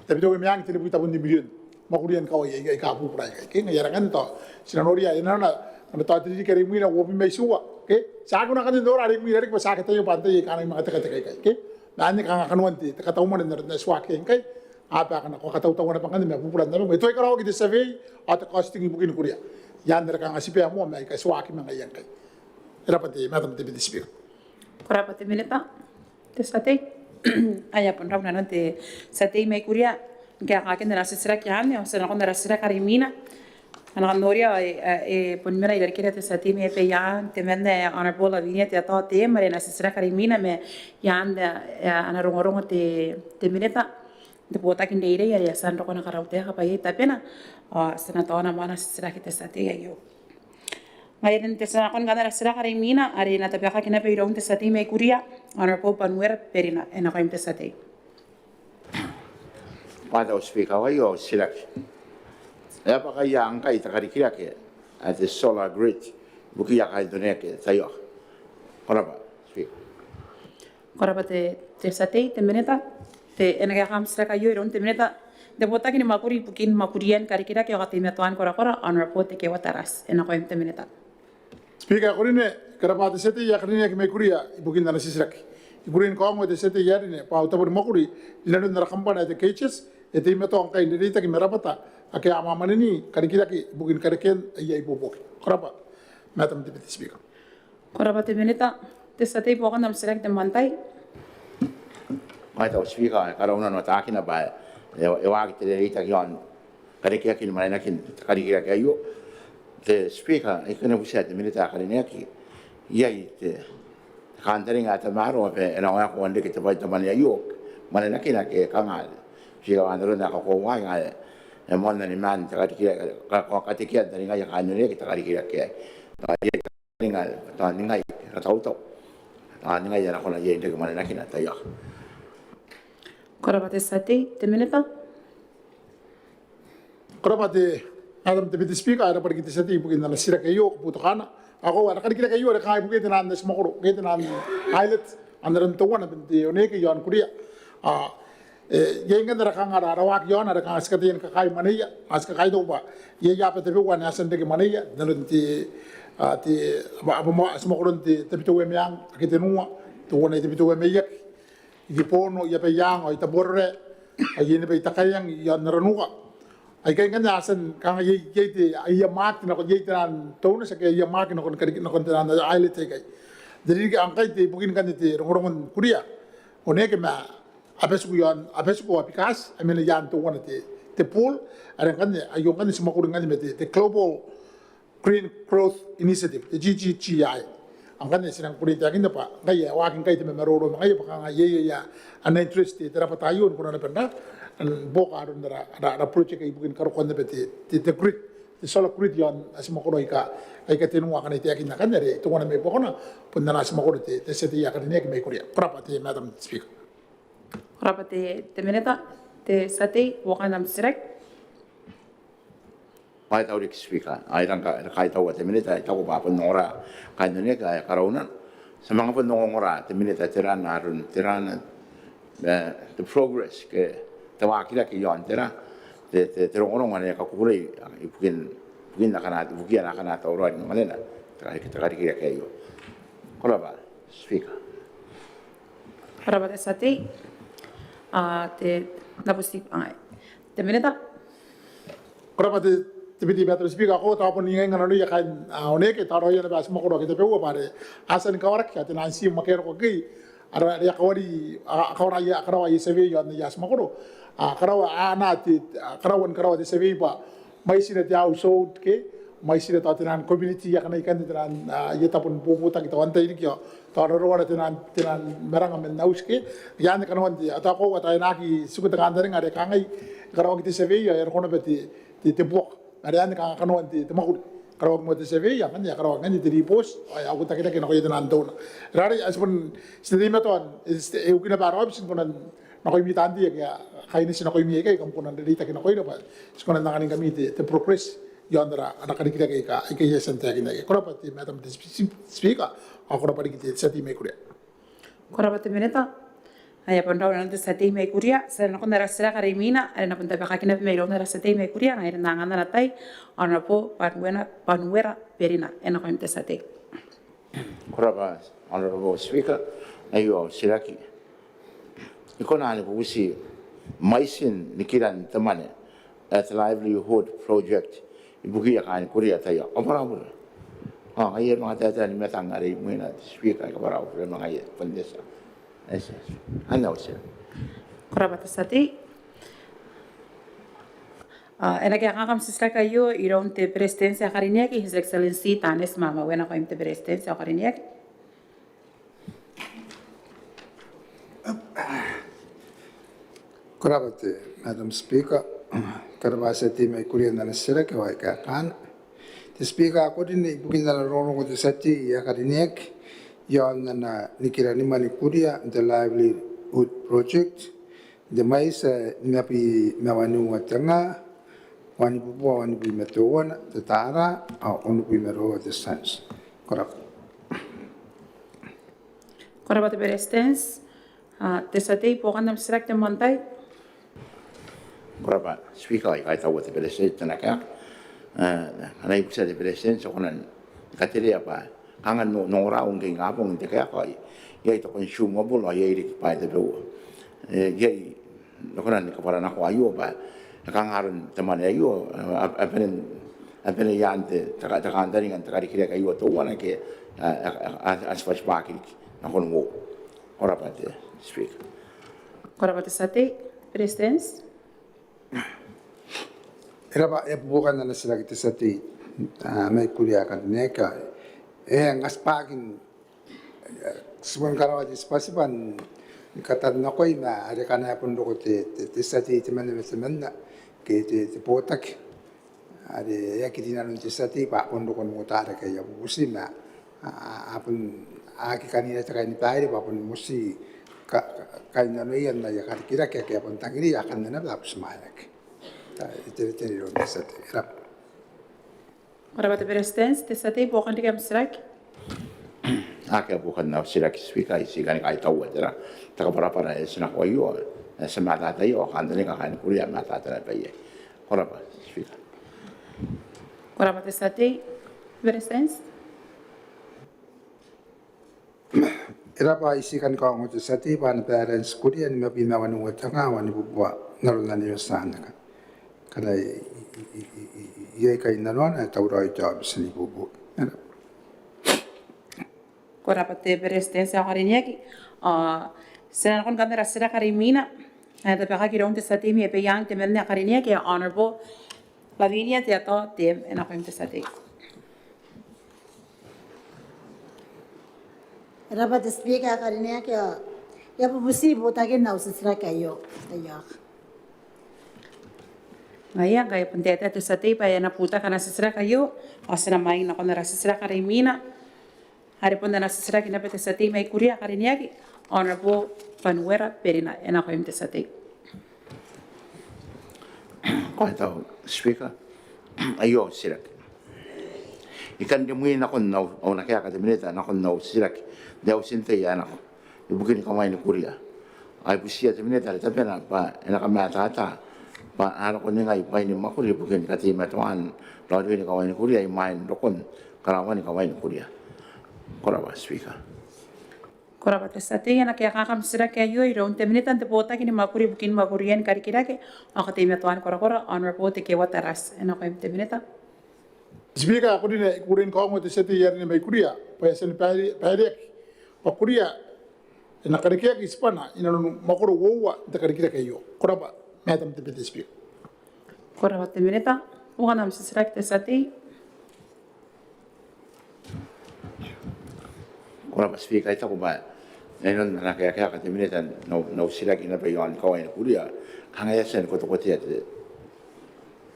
Tabiteuea Meang tenibwi tabun te mirion. Mwakurian kawai aika, aika bubura aikai. Ke ngaia are ngkanne tao ti na noria, e nanona, nanona tao te ririki are imwina uabwi ma itiua. Ke ti a aki kona ngkanne n nora are imwina riki bwa ti aki ataia bwa antai aika a nang manga tekateka ikai. Ke ma anne kanga kanoan te, te kataumwane n aron ae ti waaki iai ngkai. aba akana ko katautau naba ngkanne ma buburan naba ngke e tuai karaoaki te survey ao te costing ibukin Kuria. Iai are kanga ti bia moa ma aika ti waaki ma ngaia ngkai. E rab'a te Madam te Deputy Speaker. Ko rab'a te Minita. Te tia tei, ai a bon rau nanon te tia tei mai Kuria. Ngke a kaaki ana titiraki anne ao ti a nakon ara titiraki are imwina. Ana kannoria e bon mena irarikira te tia tei mai Abaiang, temanna Honourable Lavinia Teatao Teem are ana titiraki are imwina ma iaan ana rongorongo te Minita. Te botaki n reirei are e a tia n roko ana karautaeka bwa iai tabena ao ti na taona moa ana titiraki te tia tei aio. Ngaia are ti a nakon ngkanne ara titiraki are imwina are e na tabekaki naba iroun te tia tei mai Kuria, Honourable Banuera Berina, e nakoim te tia tei. Madam Speaker, aio au titiraki. E a bwaka ia ngkai te karikirake ae te solar grid ibukiia kaain Toneke? Taiaoka. Ko rab'a Speaker. Ko rab'a te tia tei. Te Minita, te e na kaekaaki am titiraki aio iroun te Minita n te botaki ni mwakuri ibukin mwakurian karikirake ao kateimatoan korakora, Honourable Tekeeua Tarati, e nakoim te Minita. Speaker ae ko rine, ko rab'a te tia tei ae karineaki mai Kuria ibukin ana titiraki. I kukurei ni kaongoa te tia tei ae rine bwa au tabo ni mwakuri inanon ara kambana ae te KGES e teimatoa ngkai n reitaki ma rabwata ake a mwamwaneni karikirake ibukin karekean aia ibuobuoki. Ko rab'a Madam te Deputy Speaker. Ko rab'a te Minita. Te tia tei, buokan am titiraki te moan tai. Madam Speaker, e karaunano ataakina bwa e waaki te reitaki iaon karekeakin mwanenakin te karikirake aio. Te Speaker, I kan butia te Minita ae karineaki, iai te kantaninga ae tamaroa bwa e na waekoa n reke te bwai te mwane aio mwanenakina ke kanga? Speaker, ao n aron ae kakoauai ngaia e moanna ni maan te karikirake, katekean taningaia kaain Toneke te karikirake aei. Ao iai taninga, taningai, katautau, taningai ae na kona iai n reke mwanenakina? Taiaoka. Ko rab'a te tia tei. Te Minita. Ko rab'a te Madam te Deputy Speaker, e rab'a riki te tia tei ibukin ana titiraki aio, kabutokana. Ao ara karikirake aio are kanga ibukia taian atimwakoro, ibukia taian islet, n aron teuana bon te Oneke iaon Kuria. Ao iai ngkanne ara kanga ara waaki iaona are kanga ti kataia ni kakaei mwaneia, ao ti kakaitau bwa iai aba tabeua ane a tia n reke mwaneia n aron te, te aba, aba mwa, atimwakoron te Tabiteuea Meang ake tenua, teuana i Tabiteuea Maiaki, i Kibono, i Abaiang ao i Tabuarorae, ao iai naba i Takaeang iaon Aranuka. Aikai ngkanne a tia n kanga iai, iai te, iai te earmark nakon, iai taian donors ake iai earmark nakon, nakon taian islet aikai. Te ririki ngkai te ibukin ngkanne te rongorongon Kuria, Oneke ma Abaiang, Abaiang ao Bikati a mena iaan teuana te, te pool are ngkanne aio ngkanne ti mwakuri ngkanne ma te, te Global Green Growth Initiative, te G G G I. Ao ngkanne ti nang kukurei n taekinna bwa ngkai e waaki ngkai te mamaroro ma ngaia bwa kanga iai, iai ana interest te rabwata aio ni kona naba n ra, n buoka aron ara, ara, ara project ibukin karokoan naba te, te, te grid, te solar grid iaon atimwakoro aika, aika tenua akana I taekinna akanne are teuana mai buakona bon ana atimwakoro te, te tia tei ae karineaki mai Kuria. Ko rab'a te Madam Speaker. Ko rab'a te, te Minita. Te tia tei, buokan am titiraki. Ao e tau riki Speaker, ao I rang ka, kaitaua te Minita, I taku bwa bon ongora kaain Oneke, e karaunano. Ti a manga bon ongongora te Minita tera aron, tera, e, te progress ke te waakirake iaon tera, te, te, te rongorongo ane kakukurei ibukin, ibukin akana, ibukia akana tauraoi ni mwanena te, te karikirake aio. Ko rab'a Speaker. Ko rab'a te tia tei. Ao te, na boti, ao te Minita. Ko rab'a te, te Deputy Madam Speaker, ao tao bon ingainga nanoia kaain, a, Oneke, taraia naba atimwakoro ake tabeua bwa are a tia ni kawaraki, a, taian tiim ake a roko ikekei, are, are a kawari, a, a kawara aia, a karaoa aia survey iaon aia atimwakoro. A karaoa, a, ana te, a karaoa ni karaoa te survey bwa mwaitira te household ke mwaitira tao taian community akana ikanne taian, a, aia tabo ni bobotaki tao antai riki ao tao raroana taian, taian maranga man auti ke. Iai anne kanoan te, a tao koaua tao e na aki tiku te kantaninga are kangai e karaoaki te survey ao e roko naba te, te, te buoka. Are anne kanga kanoan te, te mwakuri. Karaoaki moa te survey ao ngkanne a karaoaki ngkanne te ribooti ao e a uotakirake nakoia taian donor. Are are a ti bon, ti teimatoa n, e, e uki naba ara aobiti ni kona nakoimi taan tei ake a kaineti nakoimi aikai, kam kona n reitaki nakoira bwa ti kona n anganingkami te, te progress iaon ara, ara karikirake aika, aika I a tia n taekinna aikai. Ko rab'a te Madam te Spe-, Speaker, ao ko rab'a riki te tia tei mai Kuria. Ko rab'a te Minita. Ai a bon rau nanon te tia tei mai Kuria, ti a nakon ara titiraki are imwina, are e na bon tabekaki naba mairoun ara tia tei mai Kuria, ngaia are e na angan ana tai, Honourable Banuera, Banuera Berina, e nakoim te tia tei. Ko rab'a Honourable Speaker, aio au titiraki. I kona ni bubuti mwaitin nikiran te mwane ae te livelihood project ibukiia kaain Kuria. Tao I kabwarabwara. Ao ngaia manga taetae ni matang are imwina, te Speaker, I kabwarabwara manga ngaia. Ko rabwa te tia tei. Ko rabwa te tia tei. Ao e na kaekaaki am titiraki aio iroun te Beretitenti ae karineaki, His Excellency Taneti Maamau. E nakoim te Beretitenti ae karineaki. Ko rabwa te Madam Speaker. Ko rabwa te tia tei mai Kuria n ana titiraki ao e kaekaana. Te Speaker ae karineaki, ibukin ana rongorongo te tia tei ae karineaki iaon ana nikira ni mwane Kuria n te livelihood project, te mwaiti ae nimabwi ma waniua te nga, wanibubua wanibwi ma teuana te tara ao onobwi ma ruaiwa te tienti. Ko rabwa. Ko rabwa te Beretitenti. Ao te tia tei, buokan am titiraki te moan tai. Ko rabwa Speaker, I kaitaua te Beretitenti n ana kaeka. Ao I butiia te Beretitenti e kona ni katerea bwa kanga n ongora ngke ingabong n te kaeka, iai te consumable ao iai riki bwaai tabeua. Iai, I kona ni kabwaranakoa aio bwa e kanga aron te mwane aio a bane, a bane i aan te kantaninga n te karikirake aio teuana ke a tibwatibwaaki riki nakon uoua. Ko rabwa te Speaker. Ko rabwa te tia tei. Beretitenti. E rabwa, e buokan ana titiraki te tia tei mai Kuria ae karineaki. E nga tibwaakin tibwan karaoan te tibwatibwa ni katannakoa ma are ngkana e bon roko te tia tei temanna ma temanna ke te botaki are e aki rinanon te tia tei bwa a bon roko n oota rake aia bubuti ma a bon aki kanira te kainibaire bwa a bon moti kainnanoia n aia karikirake ake a bon tangiri akanne naba a butimwaeaki. Te tia tei, e rabwa. Ko rabwa te Beretitenti. Te tia tei, buokan riki am titiraki. Akea buokan au titiraki Speaker, I tii kan kaitaua te kabwarabwara ae ti nako aio, ae ti matata iai ao kantaninga kaain Kuria a matata naba iai. Ko rabwa Speaker. Ko rabwa te tia tei. Beretitenti. E rabwa, I tii kan kaongoa te tia tei bwa ana balance Kuria nimabwi ma waniua te nga, wanibubua n aron ane e tia n aka. Ngkana iai kainnanoana e tauraoi te aobiti n ibuobuoki. Ko rabwa te Beretitenti ae karineaki. Ao ti na nakon kam ara titiraki are imwina ae e tabekaki iroun te tia tei mai Abaiang temanna ae karineaki, Honourable Lavinia Teatao Teem, e nakoim te tia tei. E rabwa te Speaker ae karineaki, ao I a bubuti botakin au titiraki aio. Ngaia ngkai e bon taetae te tia tei bwa e na butaka ana titiraki aio, ao ti na mwaing nakon ara titiraki are imwina are bon ana titiraki naba te tia tei mai Kuria ae karineaki, Honourable Banuera Berina, e nakoim te tia tei. Ko rabwa Speaker, aio au titiraki. I kan rimwi nakon au, au na kaeka te Minita nakon au titiraki n te auti n tei ae nako ibukin kawain Kuria. Ao I butiia te Minita are tabena bwa e na kamatata bwa a roko ningai bwaini mwakuri ibukin kateimatoan raoiroin kawain Kuria imwain rokon karaoan kawain Kuria. Ko rabwa Speaker. Ko rabwa te tia tei. E na kaekaaki am titiraki aio iroun te Minita n te Botaki ni Mwakuri ibukin Mwakurian Karikirake ao Kateimatoan Korakora, Honourable Tekeeua Tarati, e nakoim te Minita. Speaker ae karineaki, I kukurei ni kaongoa te tia tei ae karineaki mai Kuria bwa e a tia ni baireaki bwa Kuria e na karekeaki tibwana inanon mwakoro uoua n te karikirake aio. Ko rabwa Madam Deputy Speaker. Ko rabwa te Minita. Buokan am titiraki te tia tei. Ko rabwa Speaker, I taku bwa inanon ana kaekaeka te Minita n au, n au titiraki naba iaon kawain Kuria, kanga e a tia ni kotekotea te,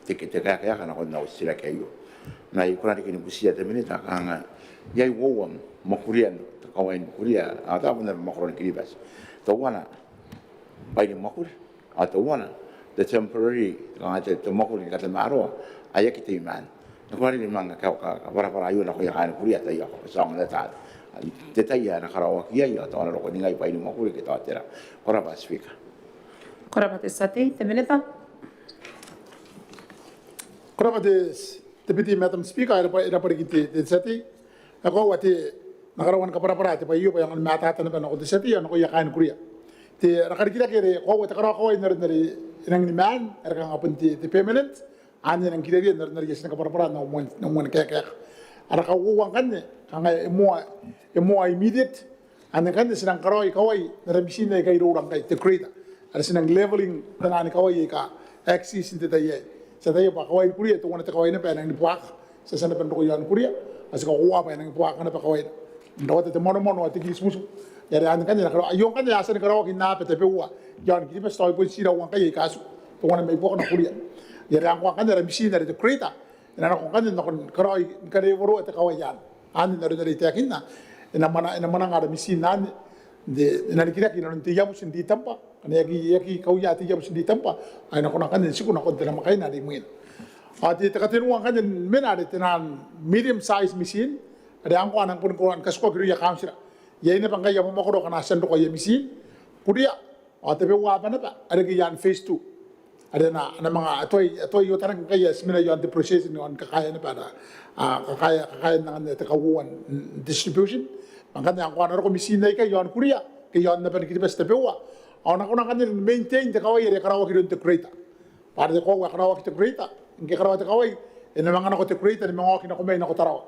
te, te kaekaeka nakon au titiraki aio. Ma I kona riki ni butiia te Minita kanga iai uoua mwakurian kawain Kuria, ao tao bon naba mwakoron Kiribati. Teuana bwaini mwakuri, ao teuana te temporary, kanga te, te mwakuri ni katamaroa ae aki teimaan. E kona riki ni manga ka, ka, kabwarabwara aio nakoia kaain Kuria, tao aio ka, ka, ka, te tai ae na karaoaki iai, ao tao a na roko ningai bwaini mwakuri ke tao tera. Ko rabwa Speaker. Ko rabwa te tia tei. Te Minita. Ko rabwa te Deputy Madam Speaker, e rabwa, e rabwa riki te, te tia tei. Ao e koaua te, N na karaoa ni kabwarabwara te bwai aio bwa e aonga ni matata naba nakon te tia tei ao nakoia kaain Kuria. te, ara karikirake are koaua te karaokawai n aron are e nangi ni maan, are kanga bon te, te permanent, anne e nangi kiriaria n aron are I a tia ni kabwarabwara n au moan, n au moan kaekaeka. Ara kauoua ngkanne, kanga e moa, e moa immediate, anne ngkanne ti nang karaoi kawai n ara mitiin aika iroura ngkai, te grader. Are ti nang levelling taian kawai aika axis n te tai aei. Ti ataia bwa kawain Kuria teuana te kawai naba ae nangi ni buaka. Ti a tia naba n roko i aon Kuria, ao ti kakoaua bwa e nangi buaka naba kawaina. N rawata te monomono ao te kiritibutibu. Are anne ngkanne e na karaoaki, aio ngkanne a tia ni karaoaki n aaba tabeua i aon Kiribati, tao bon tii iraua ngkai aika a tiku, teuana mai buakona Kuria. Are ngkoa ngkanne ara mitiin are te grader e na nako ngkanne nakon karaoi ni karebwerebweroa te kawai anne. Anne n aron are I taekinna, e na mwananga, e na mwananga ara mitiin anne n te, e na rikirake inanon te iabuti n Ritembwa. Ngkana e aki, e aki kauia te iabuti n Ritembwa ao e na kona ngkanne n tiku nakon te namwakaina are imwina. Ao te, te katenua ngkanne ni mena are tenaan medium size mitiin, are ngkoa a nang boni kona ni katikua irouia kauntira. Iai naba ngkai aia mwamwakoro akana a tia n roko aia mitiin Kuria, ao tabeua aaba naba a reke i aan phase two. Are a na, a na manga, a tuai, a tuai otanaki ngkai ae ti mena i aon te process n aon kakaea naba ara, a, kakaea, kakaean angan te kauoua n distribution. Ma ngkanne ngkoa a na roko mitiin aikai i aon Kuria ke i aon aban Kiribati tabeua, ao a na kona ngkanne ni maintain te kawai are karaoaki iroun te grader. Bwa are te koaua ae karaoaki te grader, ngke e karaoa te kawai, e na manga nako te grader ni manga oki nako mai nako Tarawa.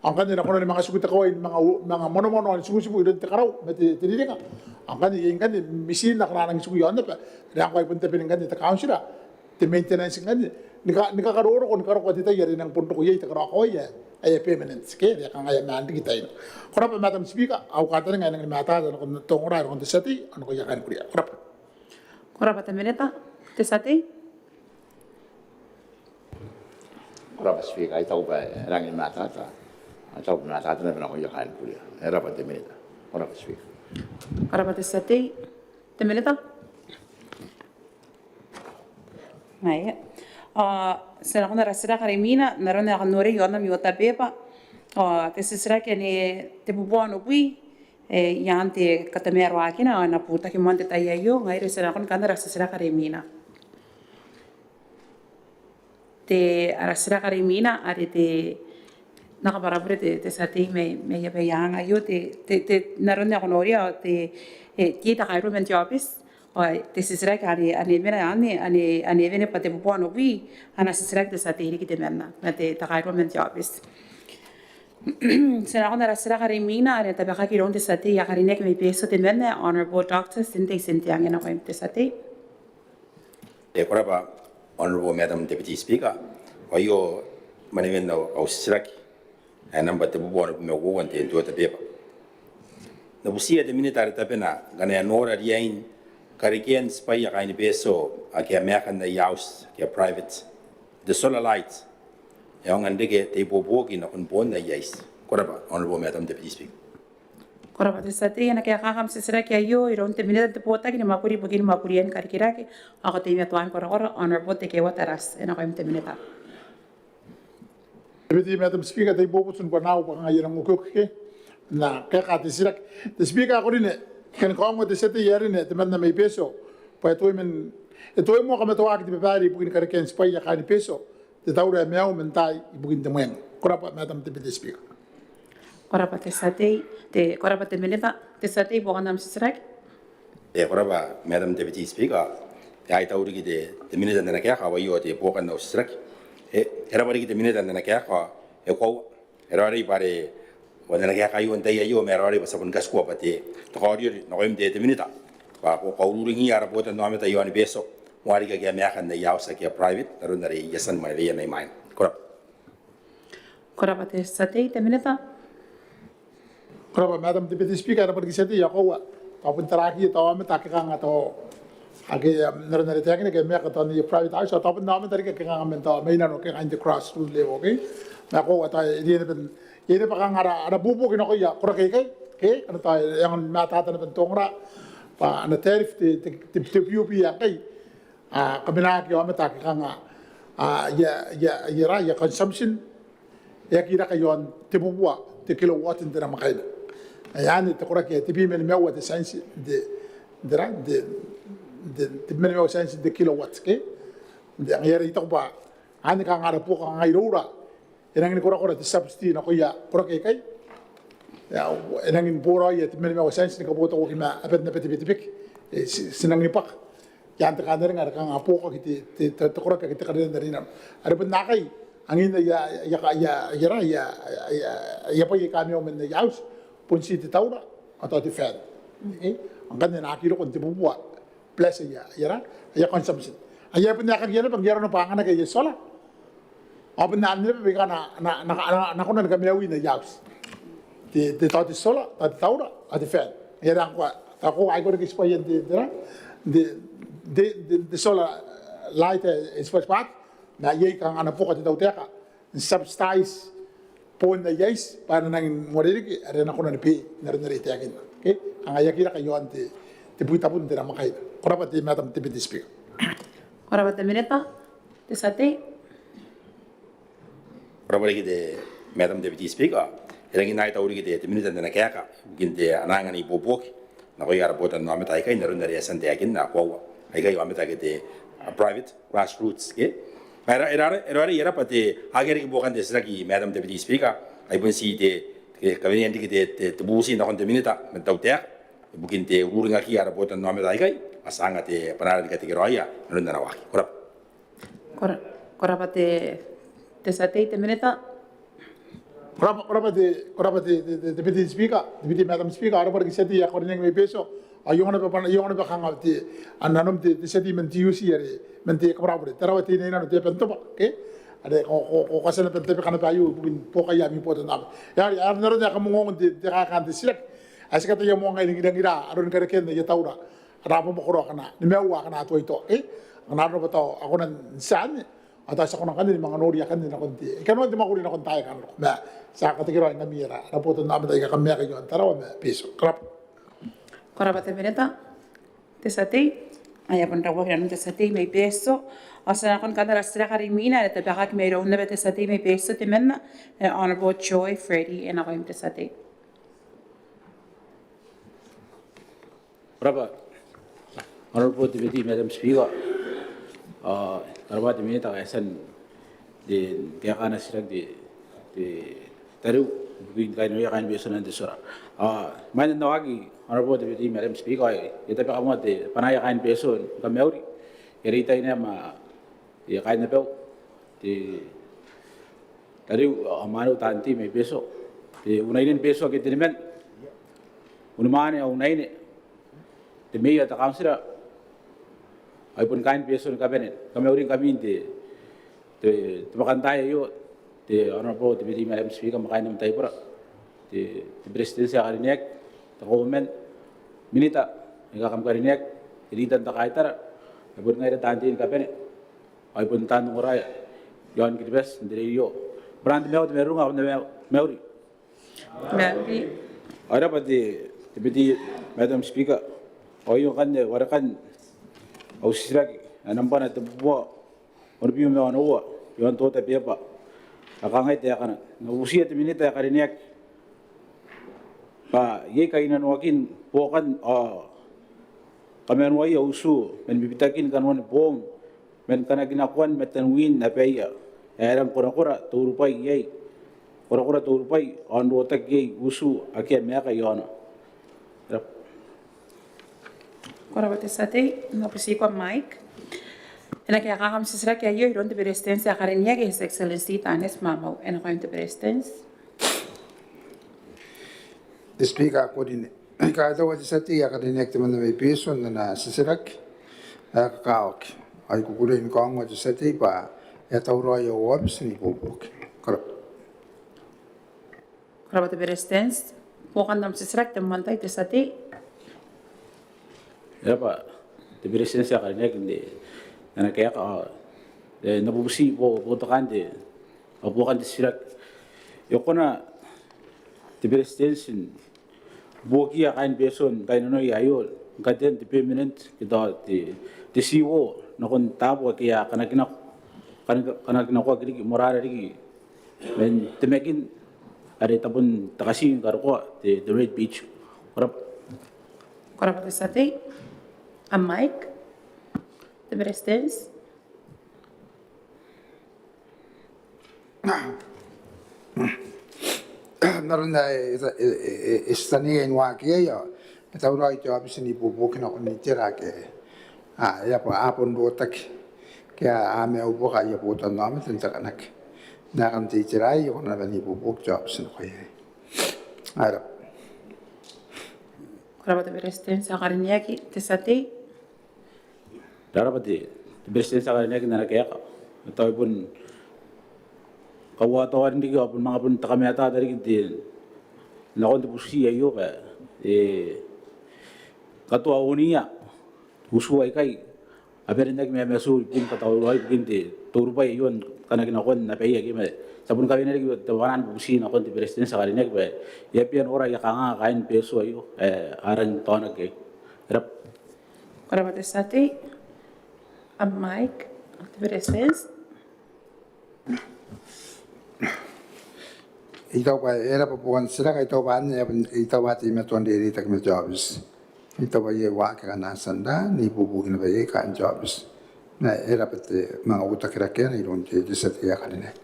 Ao ngkanne e na kona ni manga tiku te kawai ni manga, manga monomono ao n tikutibu iroun te karau ma te, te riringa. Ao ngkanne iai ngkanne mitiin akana a nangi tiku i aon aba. Are ngkoa ai bon tabena ngkanne te kauntira te maintenance ngkanne ni ka, ni kakaroroko, ni karokoa te tai are e nang bon roko iai te karaokawai ae, ae permanent ke are kanga e a maan riki taina. Ko rabwa Madam Speaker, au kantaninga ae e nangi ni matata nakon te ongora ae nakon te tia tei ao nakoia kaain Kuria. Ko rabwa. Ko rabwa te minita. Te tia tei. Ko rabwa Speaker, I taku bwa e rangi ni matata. I taku bwa e matata naba nakoia kaain Kuria. E rabwa te minita. Ko rabwa Speaker. Ko rabwa te tia tei. Te minita. Ngaia. Ao ti na nakon ara titiraki are imwina n aron ae ko noria i aon ami order paper. Ao te titiraki anne, tebubua onobwi, e, i aan te katamaroakina ao e na butaki moan te tai aio. Ngaia are ti na nakon kanoan ara titiraki are imwina. Te, ara titiraki are imwina are te, N na kabwara bure te, te tia tei mai, mai, mai aanga aio, te, te, te, n aron ae ko noria ao te, e, te takairua man te aobiti. Ao te titiraki are, anne e mena anne, anne, anne e wene bwa tebubua onobwi, ana titiraki te tia tei riki temanna, ma te takairua man te aobiti. Ti na nakon ara titiraki are imwina are e na tabekaki iroun te tia tei ae karineaki mai Betio temanna, Honourable Doctor Tinte Itienteang, e nakoim te tia tei. E, ko rabwa Honourable Madam Deputy Speaker. Ao aio manewen au, au titiraki ae nambwa tebubua onobwi ma uoua n te, n te order paper. N na butiia te minita are tabena ngkana e nora riain karekean tibwaia kaaini Betio ake a maeka n aia auti ake a private, te solar light, e aonga n reke te ibuobuoki nakon boon aia iti. Ko rabwa Honourable Madam Deputy Speaker. Ko rabwa te tia tei. E na kaekaaki am titiraki aio iroun te minita n te botaki ni mwakuri ibukin mwakurian karikirake ao kateimatoan korakora, Honourable Tekeeua Tarati, e nakoim te minita. Deputy Madam Speaker, te ibuobuoki n bwanau bwa kanga I a nang okioki ke n na kaeka te titiraki. Te Speaker ae ko rine, I kan kaongoa te tia tei ae rine temanna mai Betio bwa e tuai man, e tuai moa kamatoaki te babaire ibukin karekean tibwaia kaaini Betio, te taura ae maiu man taai ibukin te mwaing. Ko rabwa Madam Deputy Speaker. Ko rabwa te tia tei, te, ko rabwa te minita. Te tia tei, buokan am titiraki. E, ko rabwa Madam Deputy Speaker. E, ai tau riki te, te minita n ana kaeka, ao aio te buokan au titiraki. E, e rabwa riki te minita n ana kaeka, e koaua, e raoiroi bwa are, bwa n ana kaeka aio n tai aio, ma e raoiroi bwa ti a bon katikua bwa te, te kaoriori nakoim te, te minita bwa ko kaururingiia ara botannaomata i aoni Betio, moa riki ake a maeka n aia auti ake a private, n aron are I a tia ni mwaneweia mai mwaina. Ko rabwa. Ko rabwa te tia tei. Te minita. Ko rabwa Madam Deputy Speaker, e rabwa riki tia tei. Ao koaua, tao bon tarakiia tao aomata ake kanga tao ake, um, n aron are e taekinaki, ake a maeka tao n aia private auti, ao tao bon aomata riki ake kanga man tao mai nano ke kaain te grassroot level, okay? Ma koaua tao e riai naba n, e riai naba kanga ara, ara buobuoki nakoia koraki aikai, okay? Ngkana tao e aonga ni matata naba n ongora bwa ana tariff te, te, te, te PUB ngkai, a, kamenaaki aomata ake kanga, a, aia, aia, aia, aia consumption e aki raka i aon tebubua te kilowatt n te namwakaina. Ai anne te koraki ae tebwi ma nimaua te cents n te, n te, n te, n te, tebwi ma nimaua cents n te kilowatt, okay? Ngaia are I taku bwa anne kanga ara buoka kanga iroura, e rangi ni korakora te subsidy nakoia koraki aikai. Ia, e nangi ni boraoi ae te mena ma au tianti ni kabotauaki ma aban naba te Betebeke. E, ti, ti nangi ni bwaka. Ian te kantaninga are kanga a buokaki te, te, te, te koraki ake te karinan are i nano. Are bon naakai, angin aia, aia, aia, aia, aia, aia, aia bwai aika a maiu man aia auti, bon ti te taura, ao tao te fan. E, ngkanne a na aki roko n te bubua. Plus aia, aia ra, aia consumption. Aia bon ae kakiana bwa ngke arona bwa a anganaki aia solar. Ao bon anne naba baika a na, na, na, na, na kona ni kamaiuia aia auti. Te, te, tao te solar, tao te taura, ao te fan. Aia ra ngkoa, tao ko, ai ko reke tibwaian te, te ra, te, te, te, te solar light, e, e tibwatibwaki. Ma iai kanga ana buoka te tautaeka n subsidise boon aia iti bwa a na nangi n uarereke are a na kona ni bee n aron are e taekinna. Okay? Kanga e aki raka iaon te, te bwai tabun te namwakaina. Ko rabwa te Madam Deputy Speaker. Ko rabwa te Minita. Te tia tei. Ko rabwa riki te Madam Deputy Speaker. E rangi n ai tau riki te, te Minita n ana kaeka ibukin te, ana anga n ibuobuoki nakoia ara botannaomata aikai n aron are e a tia n taekinna, koaua aikai aomata ake te, a, private grassroots, ke? Ma e ra, e ra, e ra, e ra bwa te, akea riki buokan te titiraki, Madam Deputy Speaker, ai bon ti te, te, kawenean riki te, te, te bubuti nakon te Minita ma te tautaeka ibukin te ururingakiia ara botannaomata aikai, a tia n anga te bwanaa ni katekeraoia n aron ana waaki. Ko rabwa. Ko ra-, ko rabwa te, te tia tei, te Minita. Ko rabwa, ko rabwa te, ko rabwa te, te, te, te Deputy Speaker, te Deputy Madam Speaker, ao rabwa riki tia tei ae karineaki mai Betio. Ao I ongo naba bwa, I ongo naba kanga te, nanom te, te tia tei man T U C are, man te kabwarabure. Tarawa Teinainano, te aba n tobwa, ke? Are ko, ko, ko, ko a tia naba n tabeka naba aio ibukin buokaia ami botannaomata. Ia, are, are n aron ae kam ongongo n te, te kaekaan te titiraki, ae ti kataia moa ngai n rangirangira aron karekean aia taura ara abamwakoro akana nimaua akana a tuai toa, e? Akana a roko naba tao a kona n tia anne, ao tao ti a kona ngkanne ni manga noria akanne nakon te, e, kanoan te mwakuri nakon taai aika a na roko. Ma ti a katekeraoingkami ara, ara botannaomata aika kam maeka iaon Tarawa ma Betio. Ko rabwa. Ko rabwa te Minita. Te tia tei. Aia, bon rabwa nanon te tia tei mai Betio. Ao ti a nakon kanoan ara titiraki are imwina are tabekaki mairoun naba te tia tei mai Betio temanna, e, Honourable Joy Freddy, e nakoim te tia tei. Ko rabwa, Honourable Deputy Madam Speaker. Ao ko rabwa te Minita ae e a tia n, te, kaekaan ana titiraki te, te tariu ibukin kainnanoia kaain Betio n te tua. Ao imwain ae N na waaki, Honourable Deputy Madam Speaker, ao I a tabeka moa te bwanaaia kaain Betio ni kamauri. I a reitaina ma te kaain abau, te tariu ao mwaneu taan tei mai Betio, te unaine ni Betio ake teniman, unimwane ao unaine, te meea, te kauntira, ao ai bon kaain Betio ni kabane. Kamauringkami n te, te, te bwakantaai aio, te Honourable Deputy Madam Speaker ma kaain am taibora, te, te Beretitenti ae karineaki, te Kauoman, Minita aika kam karineaki, te leader n te kaitara, ai bon ngaira taan tei ni kabane. Ao ai bon taan ongora iaon Kiribati n te rerio. Bwa n te mauri, te mauri, te mauri. Mauri. Ko rabwa te, te Deputy Madam Speaker. Ao aio ngkanne warekan au titiraki ae nambwana tebubua, onobwi ma onoua, iaon te order paper, ae kangai taekana: N na bubutiia te Minita ae karineaki bwa iai kainnanoakin buokan ao kamanoaia utu man bibitakin kanoan boong man kanakinakoan mataniwiin abaia ae e rang korakora te urubwai iai, korakora te urubwai ao n rotaki iai utu ake a maeka iaona. Ko rabwa. Ko rabwa te tia tei. N na butiko am mic. E na kaekaaki am titiraki aio iroun te Beretitenti ae karineaki, His Excellency Taneti Maamau. E nakoim te Beretitenti. Te Speaker ae karineaki, I kaitaua te tia tei ae karineaki temanna mai Betio n ana titiraki ae kakawaki. Ao I kukurei ni kaongoa te tia tei bwa e a tauraoi au aobiti n ibuobuoki. Ko rabwa. Ko rabwa te Beretitenti. Buokan am titiraki te moan tai, te tia tei. E rabwa te Beretitenti ae karineaki n ana kaeka. Ao e na bubuti bo, boutokaan te, ao buokan te titiraki. E kona te Beretitenti n buokiia kaain Betio n kainnanoia aio ni katean te permanent ke tao te, te seawall nakon taabo ake a kanakinako, kana, kanakinakoaki riki, moarara riki man te makin are tabon te kati ni karokoa, te, te red beach. Ko rabwa. Ko rabwa te tia tei. Am mic. Te Beretitenti. N aron ae e, e, e, e, e titaniia n waaki iai ao e tauraoi te aobiti n ibuobuoki nakon itera ake a, e a bon rotaki ke a, a maiu buaka aia botannaomata n te kanaki. N aekan te itera aei e kona naba n ibuobuoki te aobiti nakoia. Ae raba. Ko rabwa te Beretitenti ae karineaki. Te tia tei. Ko rabwa te, te Beretitenti ae karineaki n ana kaeka. Tao e bon kauataoa riki ao bon manga bon te kamatata riki te nakon te bubuti aio bwa e katoa onia utu aikai a bane n aki mamatu ibukin katauraoi ibukin te taurubwai aio n kanaki nakon abaia ake ma ti a bon kawenea riki te banaan bubuti nakon te Beretitenti ae karineaki bwa e a bia nora aia kanganga kaain Betio aio ae a rang taonaki. Ko rabwa. Ko rabwa te tia tei. Am mic, te Beretitenti. I taku bwa e raba buokan titiraki, I taku bwa anne, I taku bwa a teimatoa n reitaki ma te aobiti. I taku bwa iai waaki aika a na tia n ibuobuoki naba iai kaain te aobiti. Ma e raba te manga uotakirakeana iroun te, te tia tei ae karineaki.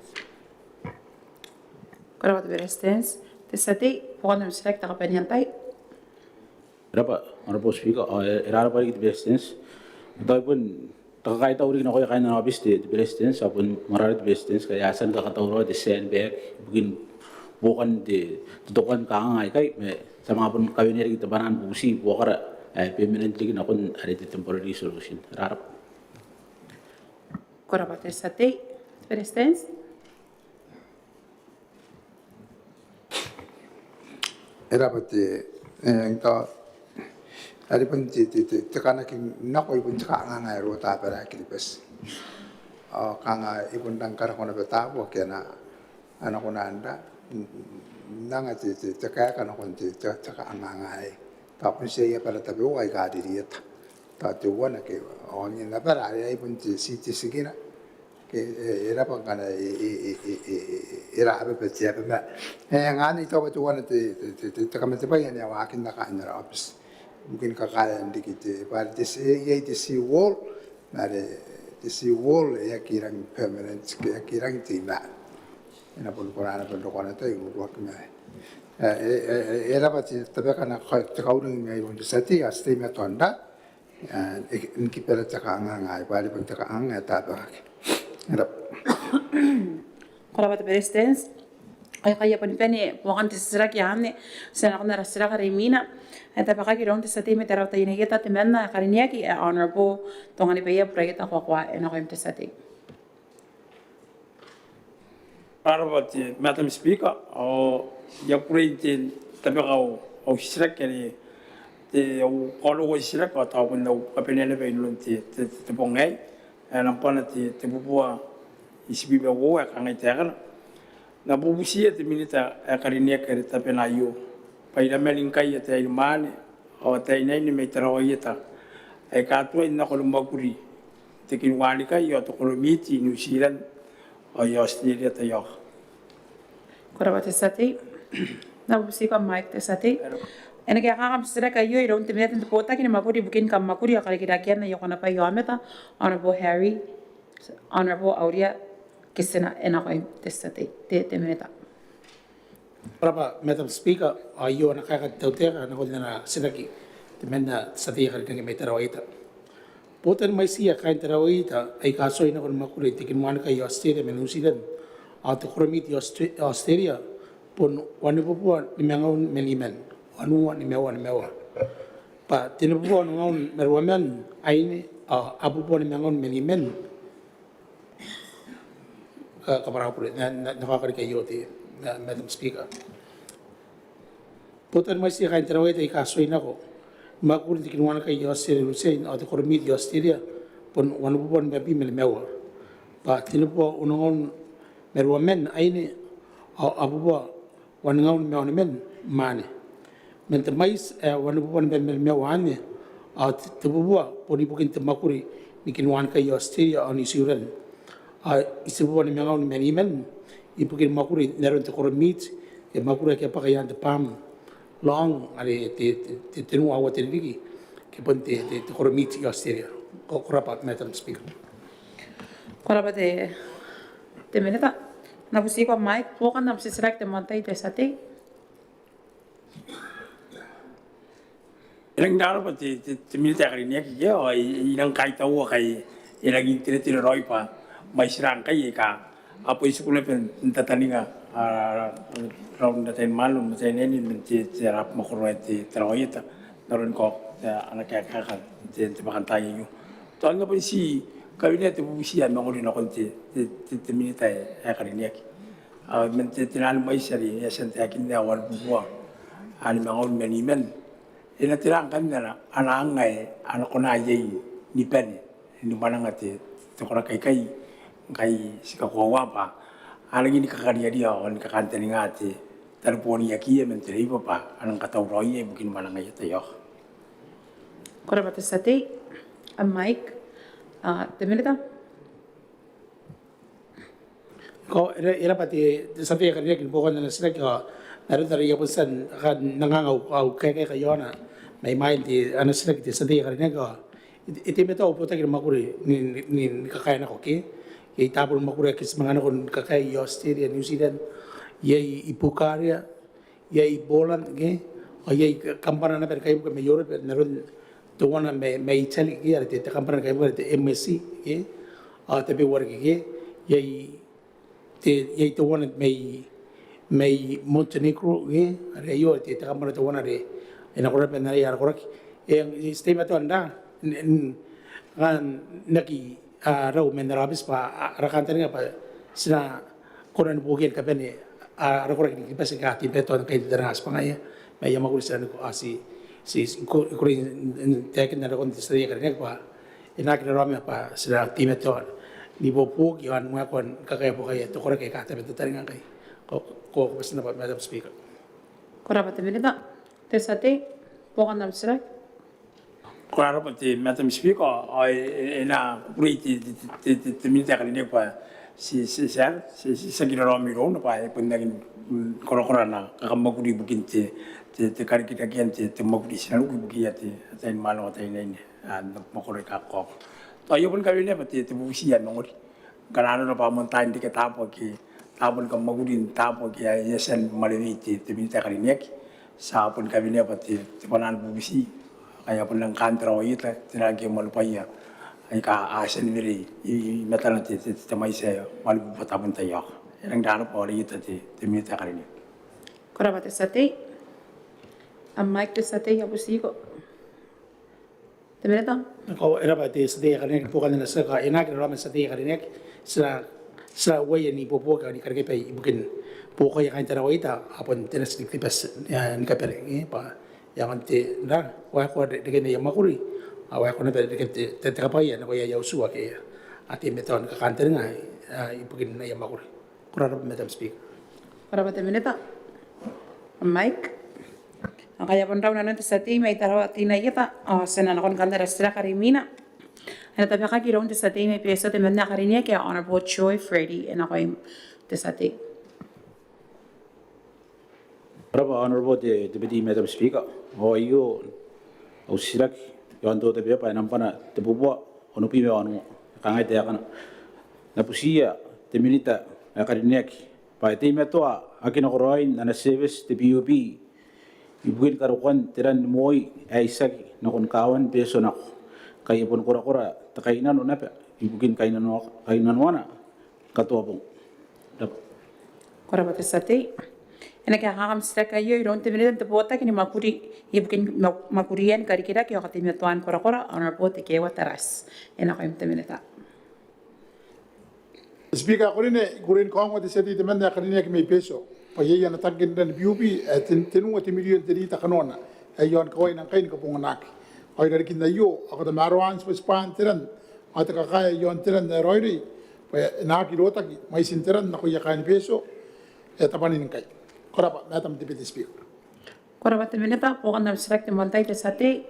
Ko rabwa te Beretitenti. Te tia tei, buokan am titiraki te kabanean tai. Ko rabwa, Honourable Speaker, ao e, e rarabwa riki te Beretitenti. Tao e bon te kakaitau riki nakoia kaain ana aobiti te, te Beretitenti, ao bon moarara te Beretitenti ngkai e a tia ni kakatauraoa te sandbag ibukin buokan te, te tokan kanganga aikai, ma ti a manga bon kawenea riki te banaan bubuti buakara ae permanent riki nakon are te temporary solution. Ko rabwa. Ko rabwa te tia tei. Te Beretitenti. E raba te, e, tao are bon te, te, te, te kanaki nako e bon te kanganga ae rota abara Kiribati. Ao kanga e bon rang karako naba taabo ake a na, a na kona n ra, n anga te, te, te kaeka nakon te, te, te kanganga aei. Tao bon tii aia abara tabeua aika a ririeta. Tao teuana ke ao n abara are ai bon te, ti, te tikina ke e, e raba ngkana e, e, e, e, e, e, e raba bwa te aba ma e, ngaia anne I taku bwa teuana te, te, te, te, te kamatebwai ane a waakinna kaain ara aobiti ibukin kakaean riki te, bwa are te, e, iai te seawall, ma are te seawall e aki rangi permanent, ke e aki rangi teimatoa. E na bon kona naba n roko ana tai n uruaki ma e, e, e, e raba te, tabekana te kauring mairoun te tia tei, a tia teimatoa n ra, e, e, ni kibara te kanganga aei, bwa are bon te kanganga ae tabekaki. E raba. Ko rabwa te Beretitenti. Ao ngkai e a bane buokan te titiraki anne, ti a nakon ara titiraki are imwina ae tabekaki iroun te tia tei mai Tarawa Ieta, te membwa ae karineaki ae Honourable Tonganibaia Buraieta Koakoa, e nakoim te tia tei. Ko rabwa te Madam Speaker, ao I a kukurei n tabeka au, au titiraki are te, au kaonako n titiraki ao tao bon au kabanea naba inanon te, te, te, te bong aei, ae nambwana te, tebubua itibwi ma uoua ae kangai taekana. N na bubutiia te Minita ae karineaki are tabena aio bwa iraman ngkai ataei ni mwaane ao ataei n aine mai Tarawa Ieta aika tuai n nako ni mwakuri n te kinuanikai ao te koromiti i New Zealand ao i Aotiteria taiaoka. Ko rabwa te tia tei. N na bubutiiko am mic te tia tei. E na kaekaaki am titiraki aio iroun te Minita n te Botaki ni Mwakuri ibukin Kammwakuri ao Karikirakean aia Konabwai Aomata, Honourable Harry, Honourable Auria Kitina, e nakoim te tia tei, te, te Minita. Ko rabwa Madam Speaker, ao aio ana kaeka te tautaeka nakon ana titiraki temanna te tia tei ae karineaki mai Tarawa Ieta. Botan mwaitiia kaain Tarawa Ieta aika tuai nako ni mwakuri n te kinuanikai i Aotiteria ma New Zealand ao te koromiti i Aotite-, Aotiteria bon wanibubua nimangaun ma niman, wanua nimaua nimaua. Bwa tenibubua onongaun ma ruaman aine ao abubua nimangaun ma niman. Ka, kabwara au bure, n na, n na, n na kaoka riki aio te, Ma-, Madam Speaker. Botan mwaitiia kaain Tarawa Ieta aika tuai nako ni mwakuri n te kinuanikai i Aotiteria, New Zealand ao te koromiti i Aotiteria bon wanibubua nimabwi ma nimaua. Bwa tenibubua onongaun ma ruaman aine ao abubua wangaun ma oniman mwaane. Man te mwaiti ae wanibubua nimabwi ma nimaua anne, ao te, tebubua bon ibukin te mwakuri ni kinuanikai i Aotiteria ao New Zealand. Ao itibubua nimangaun ma niman ibukin mwakuri n aron te koromiti, te mwakuri ake a bwaka i aan te bwam, long, are te, te, te, tenua aua te ririki, ke bon te, te, te koromiti i Aotiteria. Ko, ko rabwa Madam Speaker. Ko rabwa te, te Minita. N na butiiko am mic, buokan am titiraki te moan tai te tia tei. E rangi n rabwa te, te, te minita ae karineaki, ao I, I nang kaitaua ngkai e rangi n teretere raoi bwa mwaitira ngkai aika a bon tiku naba n tataninga raon ataeinimwaane ma ataeinnaine man te, te ara mwakoro ae te Tarawa Ieta n aron kaoka ana kaeka n te, te bwakantaai aio. Tao N na bon ti kawenea te bubuti ae mangori nakon te, te, te, te minita ae karineaki. Ao man te, te nano mwaiti are e a tia n taekinna ae uabubua ni mangori ma niman. E na tera ngkanne ana, ana anga ae a na kona iai ni bane ni mwananga te, te koraki aikai ngkai ti kakoaua bwa a rangi ni kakariaria ao ni kakantaninga te, tareboon iakiia man te reiwa bwa a nang katauraoia ibukin mwanangaia? Taiaoka. Ko rabwa te tia tei. Am mic, a, te minita. Ko, e ra-, e rabwa te, te tia tei ae karineaki ni buokan ana titiraki, ao n aron are I a bon tia n, n anga au, au kaeka i aona mai mwain te, ana titiraki te tia tei ae karineaki, ao e, e teimatoa au botaki ni mwakuri ni, ni, ni, ni kakae nako ke. Iai taabo ni mwakuri ake ti manga nako ni kakae i Australia, New Zealand, iai i Bulgaria, iai i Poland ke, ao iai kambana naba ni kaibuke mai Europe n aron teuana mai, mai Italy ke, are te, te kambana ni kaibuke are te M S C ke, ao tabeua riki ke, iai te, iai teuana mai, mai Montenegro ke, are aio te, te kambana teuana are e nako naba n arai ara koraki. E, ti teimatoa n ra, n, n, n aki a rau man ara aobiti bwa a, ara kantaninga bwa ti na kona ni buokia ni kabane ara koraki ni Kiribati ngkai a teimatoa ngkai n tataninga tibwangaia ma aia mwakuri. Ti na niko, a, ti, ti, ti ko, I kukurei n, n taekinna nakon te tia tei ae karineaki bwa e na aki raraoma bwa ti na teimatoa ni buobuoki ao ni waekoa ni kakaea buakaia te koraki aika tabe n tataninga ngkai. Ko, ko, ko bati n rabwa Madam Speaker. Ko rabwa te minita. Te tia tei, buokan am titiraki. Ko rabwa te Madam Speaker, ao e, e, e na kukurei te, te, te, te, te minita ae karineaki bwa ti, ti, ti, ti, ti aki raraoma irouna bwa e bon aki, mm, korakora ana kakamwakuri ibukin te, te, te karikirakean te, te mwakuri. Ti na ruku ibukiia te, ataeinimwaane ao ataeinnaine, a, n mwakoro aika kakaokoro. Tao I a boni kawenea bwa te, te bubuti ae mangori. Ngkana nanona bwa a moan tai n reke taabo ake, taabo ni kamwakuri n taabo ake ae e a tia ni mwanewei te, te minita ae karineaki, ti a boni kawenea bwa te, te bwanaa ni bubuti ae a bon nang kaan Tarawa Ieta, tera ngke moanibwaia aika a tia ni were i, i matana te, te, te mwaiti ae uabubua tabun? Taiaoka. E rangi n rabwa, ao e a tia te, te minita ae karineaki. Ko rabwa te tia tei. Am mic te tia tei, I a butiko. Te minita. Ko, e rabwa te tia tei ae karineaki ni buokan ana titiraki. E na aki raraoma te tia tei ae karineaki, ti na, ti na uaia n ibuobuoki ao ni karikirake ibukin buokaia kaain Tarawa Ieta, a bon te nati ni Kiribati, e, ni kabane, e, bwa e aonga n te, n ra, waekoa re-, reken aia mwakuri, ao waekoa naba reken te, te, te kabwaia nakoia aia utu ake a teimatoa ni kakantaninga, e, ibukin aia mwakuri. Ko rabwa Madam Speaker. Ko rabwa te minita. Mic. Ngkai e a bon rau nanon te tia tei mai Tarawa Teinainano Ieta, ao ti na nakon kanoan ara titiraki are imwina. E na tabekaki iroun te tia tei mai Betio, te minita ae karineaki, Honourable Joy Freddie, e nakoim te tia tei. Ko rabwa Honourable te, te Deputy Madam Speaker. Ao aio au titiraki iaon te order paper ae nambwana tebubua onobwi ma onoua. E kangai taekana: N na butiia te minita ae karineaki bwa e teimatoa aki nakoraoin ana service te PUB ibukin karokoan te ran ni moi ae itiaki nakon kaawan Betio nako, ngkai e boni korakora te kainnano naba ibukin kainnano, kainnanoana katoa bong. Ko rabwa. Ko rabwa te tia tei. E na kaekaaki am titiraki aio iroun te minita n te botaki ni mwakuri ibukin mwa-, mwakurian karikirake ao kateimatoan korakora, Honourable Tekeeua Tarati. E nakoim te minita. Speaker ae karineaki, I kukurei ni kaongoa te tia tei temanna ae karineaki mai Betio bwa iai ana tangke n ran PUB ae ten, tenua te mirion te rita kanoana ae e a tia ni kawaina ngkai ni kabonganaki. Ao irarikin aio, a katamaroa n tibwatibwaan te ran ao te kakaea iaon te ran ae raoiroi bwa e na aki rotaki mwaitin te ran nakoia kaain Betio ae tabwanin ngkai. Ko rabwa Madam Deputy Speaker. Ko rabwa te minita, buokan am titiraki te moan tai te tia tei.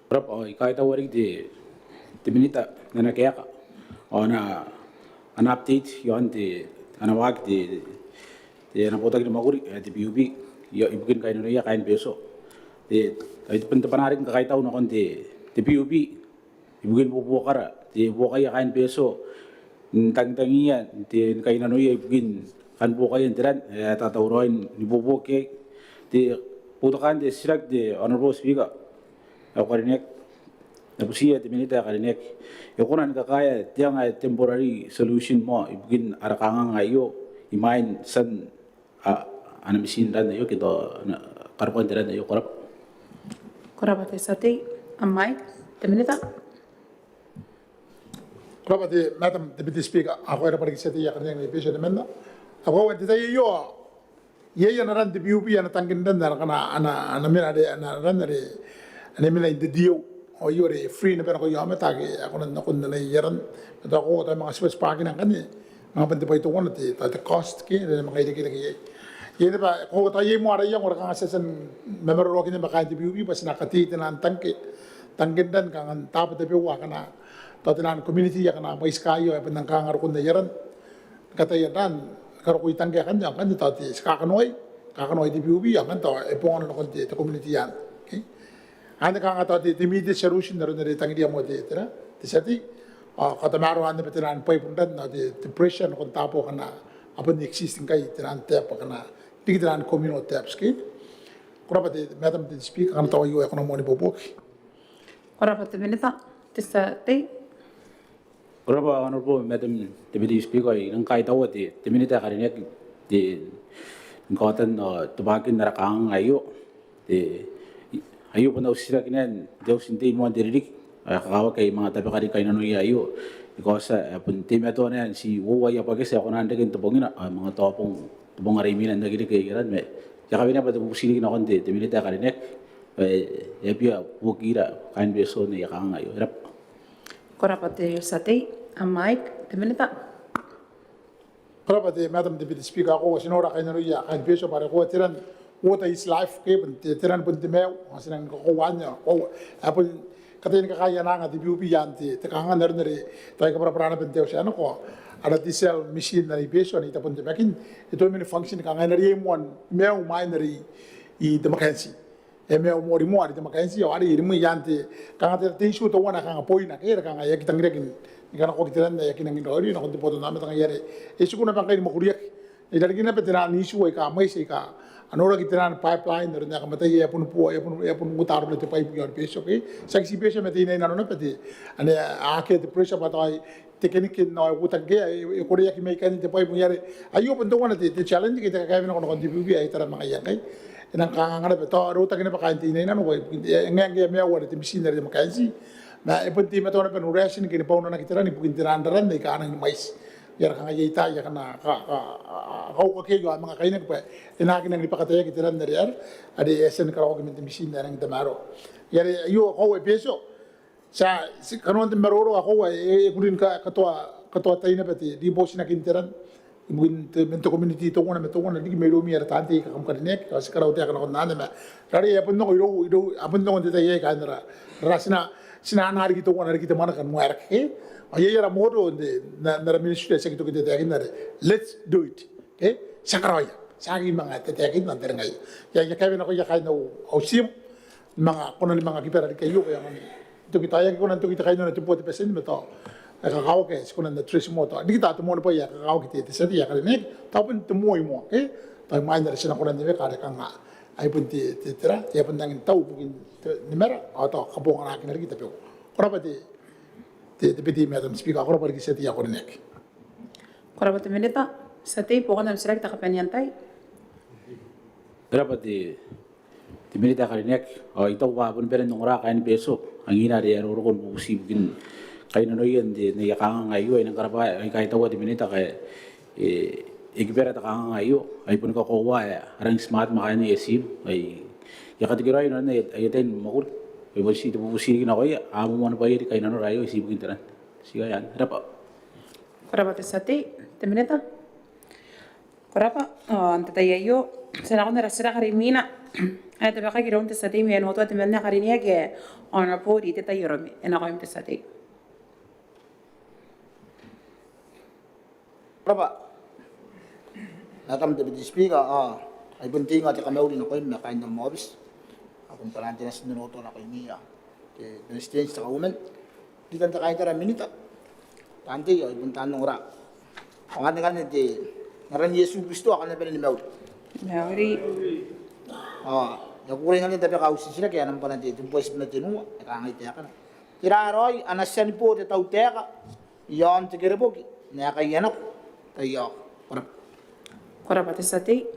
Ko rabwa, ao I kaitaua riki te, te minita n ana kaeka ao ana, ana update iaon te, ana waaki te, te ana botaki ni mwakuri ae te PUB ibukin kainnanoia kaain Betio. Te, ai te, te bwanaa riki ni kakaitau nakon te, te PUB ibukin buobuokara, te buokaia kaain Betio n tangtangiia te, ni kainnanoia ibukin kan buokaia n te ran ae a tatauraoi n ibuobuoki iai. Te, Boutokaan te titiraki te Honourable Speaker ae ko karineaki, I na butiia te Minita ae karineaki, e kona ni kakaea te anga ae temporary solution moa ibukin ara kanganga aio imwain tian ana mitin ran aio ke tao ana karokoan te ran aio? Ko rabwa. Ko rabwa te tia tei. Am mic, te Minita. Ko rabwa te Madam Deputy Speaker, ao ko rabwa riki te tia tei ae karineaki mai Betio temanna. Ao n te tai aio iai ana ran te PUB ana tangke n ran are e kona, ana mena are ana ran are e mena n te DO. Ao aio are free naba nakoia aomata ake a kona n nakon ana ran. Ma tao ko tao manga tibwatibwaaki ngkanne manga bon te bwai teuana te, tao te cost ke are manga irekereke iai. Iai naba, ko tao iai moa ara iango are kanga ti a tia ni maroroakinna ma kaain te PUB bwa ti na katei taian tangke, tangke n ran kanga n taabo tabeua akana tao taian community akana mwaiti kaaio ae bon nang kanga rokon aia ran. Kataia n ran, karokoi tangke akanne, ao ngkanne tao ti kakanoai, kakanoai te PUB, ao ngkanne tao e bongana nakon te community anne. Okay. Anne kanga tao te immediate solution n aron are e tangiria moa te, te tia tei. Ao ko tamaroa anne bwa taian bwai bon ran ao te pressure nakon taabo akana a bon exist ngkai, taian tap akana riki taian communal taps, okay. Ko rabwa te Madam te Speaker, akana tao aio ae ko na moan ibuobuoki. Ko rabwa te Minita, te tia tei. Ko rabwa Honourable Madam Deputy Speaker, I nang kaitaua te Minita ae karineaki n kaotan ao tobwakin ara kanganga aio. Aio bon au titiraki n te auti n tei moan te ririki ae kakawaki ae I manga tabeka riki kainnanoia aio. I kaotia ae bon teimatoa n ti uoua aia bwaketi ae kona n reke n te bong aei, ao e manga tao bong, te bong are imwina n aki reke aia ran. Ma I a kawenea bwa te bubuti riki nakon te Minita ae karineaki, e a bia buokira kaain Betio n aia kanganga aio. E rabwa. Ko rabwa te tia tei. Am mic, te Minita. Ko rabwa te Madam Deputy Speaker, ao koaua ti nora kainnanoia kaain Betio bwa are koaua te ran, water is life, ke bon te ran bon te maiu. Ao ti nang kakoaua anne, ao koaua ae bon kataia ni kakaea ana anga te PUB iaan te kanganga n aron are tao I kabwarabwara naba n te auti ae nako, ara desal mitin are i Betio ane I tabe n te makin, e toki man function kanga e na riai moa ni maiu imwain are i te makanti. E maiu moa rimoa are i te makanti, ao are i rimwi iaan te, kanga te issue teuana kanga boina ke are kanga e aki tangiraki ni kanakoaki te ran ae aki nangi raoiroi nakon te botannaomata, ngaia are e tiku naba ngkai ni mwakuriaki. I rarikin naba taian issue aika mwaiti aika a noraki taian pipeline n aron ae kam ataia e a boni bua, e a boni, e a boni uota arona te bwai ibukin aon Betio, ke tiaki ti Betio ma te inainano naba te, ane a akea te pressure bwa tao te keniken ao e uotaki ke e koreaki mai ikanne te bwai ibukin are aio bon teuana te challenge ke te kakaewenako nakon te PUB ae I tara ma ngaia ngkai. E nang kanganga naba tao e rotaki naba kaain te inainano bwa e ngae ngke e a maiu are te mitin are i te makanti, ma e bon teimatoa naba n ration ke ni baunanaki te ran ibukin taian raran aika a nangi ni mwaiti. Ngaia are kanga iai taai akana kaukaki aio a manga kainaki bwa e na aki nangi ni bakataeaki te ran are, are e a tia ni karaoaki man te mitin ae nangi n tamaroa. Ngaia are aio koaua i Betio ti a, ti kanoan te maroro ao koaua e kuri ni katoa, katoa tai naba te ribootinakin te ran ibukin te, man te community teuana ma teuana riki mairoumi ara taan tei aika kam karineaki, ao ti karautaeka nakon anne ma are e a bon ongo irou, irou, a bon ongo n te tai aei kaain ara, ara, ti na, ti na anaa riki teuana riki te mwanaka n waerake, ke? Ao iai ara motto n te, n ara ministry ae tiaki toki n tataekinna are let's do it. Ke? Ti a karaoia. Ti a aki manga tataekinna n taringaia. I a, I a kawenako iai kaain au, au tiim ni manga kona ni manga kibara riki aio bwa e aonga n toki, tao e aki kona n toki te kainnano tebwi te bwatenti ma tao e kakawaki ae ti kona n address moa tao riki tao te moani bwai ae kakawaki te, te tia tei ae karineaki, tao bon te moi moa, ke? Tao imwain are ti na kona n eweka are kanga ai bon te, te, te ra, e a bon nangi n tau ibukin te, nimara ao tao kabonganakina riki tabeua. Ko rabwa te, te, te Deputy Madam Speaker, ko rabwa riki tia tei ae karineaki. Ko rabwa te Minita. Tia tei, buokan am titiraki te kabanean tai. Ko rabwa te, te Minita ae karineaki, ao I taku bwa a boni bane n ongora kaain Betio angiia are a roroko ni bubuti ibukin kainnanoia n te, n aia kanganga aio. I nang karabwa, I kaitaua te Minita ngkai e, e kibara te kanganga aio, ao I boni kakoaua ae a rangi ni smart ma kaain aia tiim, ao I a katekeraoi inanon aia, aia tai ni mwakuri. Ao I bon ti te bubuti riki nakoia, a moan bwaia riki kainnanora aio, ti ibukin te ran. Ti ngaia anne. Ko rabwa. Ko rabwa te tia tei. Te Minita. Ko rabwa, ao n te tai aio ti a nakon ara titiraki are imwina ae e tabekaki iroun te tia tei mai Onotoa temanna ae karineaki ae Honourable Rite Taiorome. E nakoim te tia tei. Ko rabwa Madam Deputy Speaker, ao ai bon te inga te kamauri nakoim ma kaain am aobiti. Ao bon bwanaan te natin Onotoa nakoimi ao te Beretitenti, te Kauoman, ritan te kaitara, Minita, taan tei, ao ai bon taan ongora. Ao ngkanne, ngkanne te, n aran Iesu Kristo ao kam na bane ni mauri. Mauri. Ao E a kukurei ngkanne n tabeka au titiraki ae nambana te, te bwai tebwi ma tenua, e kangai taekana: Tera raoi ana tia ni bo te tautaeka iaon te kereboki n aekaia nako? Taiaoka. Ko rabwa. Ko rabwa te tia tei.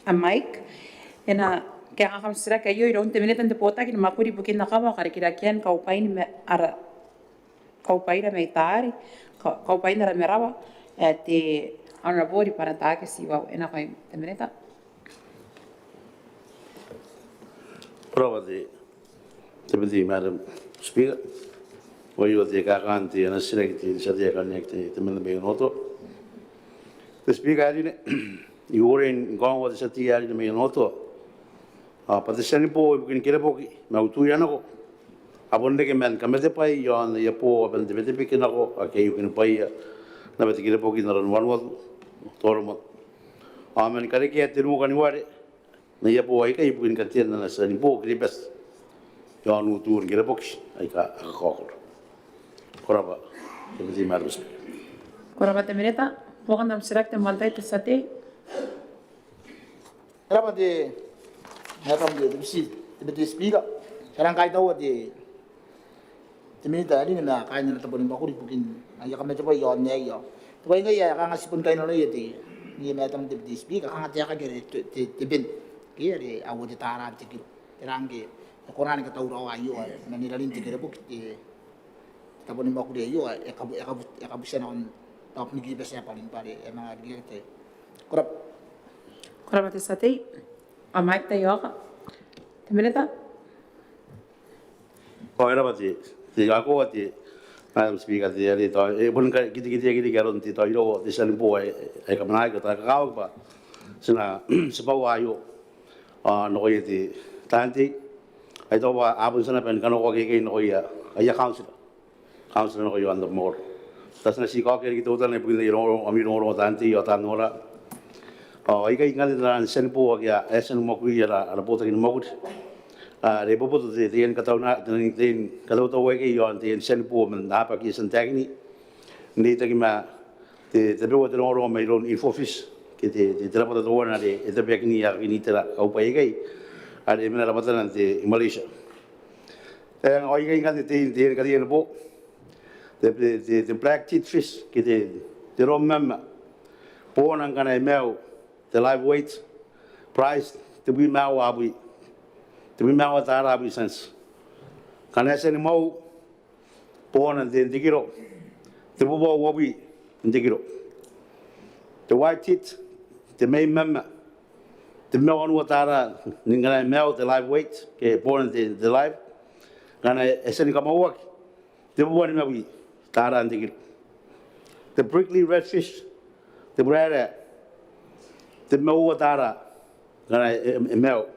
A Mike, e na kaekaaki am titiraki aio iroun te Minita n te Botaki ni Mwakuri ibukin Akawa, Karikirakean Kaubwain ma ara Kaubwaira mai Taari, Ka-, Kaubwain ara Marawa, ae te Honourable Ribanataake Tiwau. E nakoim te Minita. Ko rabwa te Deputy Madam Speaker. Aio te kaekaan te ana titiraki te tia tei ae karineaki te, te Minita mai Onotoa. Te Speaker ae karineaki, I kukurei ni kaongoa te tia tei ae karineaki mai Onotoa, a, bwa te tia ni bo ibukin kereboki ma utuia nako a bon reke man kamatebwai iaon aia bo aban te Betebeke nako ake a iukinibwaia naba te kereboki n aron Vanuatu, Toromon. Ao man karekea tenua kaniware n aia bo aikai ibukin katean ana tia ni bo Kiribati iaon utu ni kereboki aika a kakaokoro. Ko rabwa, Deputy Madam Speaker. Ko rabwa te Minita. Buokan am titiraki te moan tai te tia tei. Ko rabwa te, Madam te, te Deputy, te Deputy Speaker. Ti a nang kaitaua te, te Minita ae karineaki ma kaain ana tabo ni mwakuri ibukin aia kamatebwai iaon aei. Te bwai ngkai ae kanga ti bon kainnanoia te, neiei Madam te Deputy Speaker, kanga te aeka are te, te, te ben. Ke are aua te tara n te kiro. Tera ngke e kona ni katauraoa aio, e, man ranin te kereboki, te, te tabo ni mwakuri aio, e, e kabu-, e kabu-, e kabutia nakon te taabo ni Kiribati ae bwanin bwa are e manga rikirake te. Ko rabwa. Ko rabwa te tia tei. A Mike Taiaoka. Te Minita. Ko rabwa te, te, ko rabwa te, Madam Speaker, te, are tao, e, bon ka, kitekiteaki riki aron te tao irou, te tia ni bo ae, ae kamanaaki, tao kakawaki bwa ti na, tibwaua aio, a, nakoia te, taan tei. Ao tao bwa a bon tia naba ni kanakoaki ikai nakoia, aia council. Council nakoia aon abamwakoro. Tao ti na ti kaokia riki teutana ibukin aia rongorongo, ami rongorongo taan tei ao taan nora. Ao aikai ngkanne taian tia ni bo ake a, a tia ni mwakuri ara, ara botaki ni mwakuri. A, are e boboto te, taian katauna, taian, taian katautau aikai iaon taian tia ni bo man abaki e tia n taekini. N reitaki ma te, tabeua te rongorongo mairoun InfoFish, ke te, te, te rabwata teuana are e tabeakini, e aki ni tera kaubwai aikai, are e mena rabwatana n te, i Malaysia. E, ao aikai ngkanne te, te, te kariaia ni bo, te, te, te, te black tit fish, ke te, te romamma, boona ngkana e maiu, te live weight, price, tebwi ma aua abwi, tebwi ma aua tara abwi cents. Ngkana e tia ni mwau, boona n te, n te kiro, tebubua uabwi n te kiro. Te white tit, te maimamma, tebwi ma wanua tara, ngkana e maiu te live weight, ke boona n te, te live. Ngkana e tia ni kamwauaki, tebubua nimabwi tara n te kiro. Te prickly redfish, te buraerae, tebwi ma uoua tara, ngkana e, e, e maiu.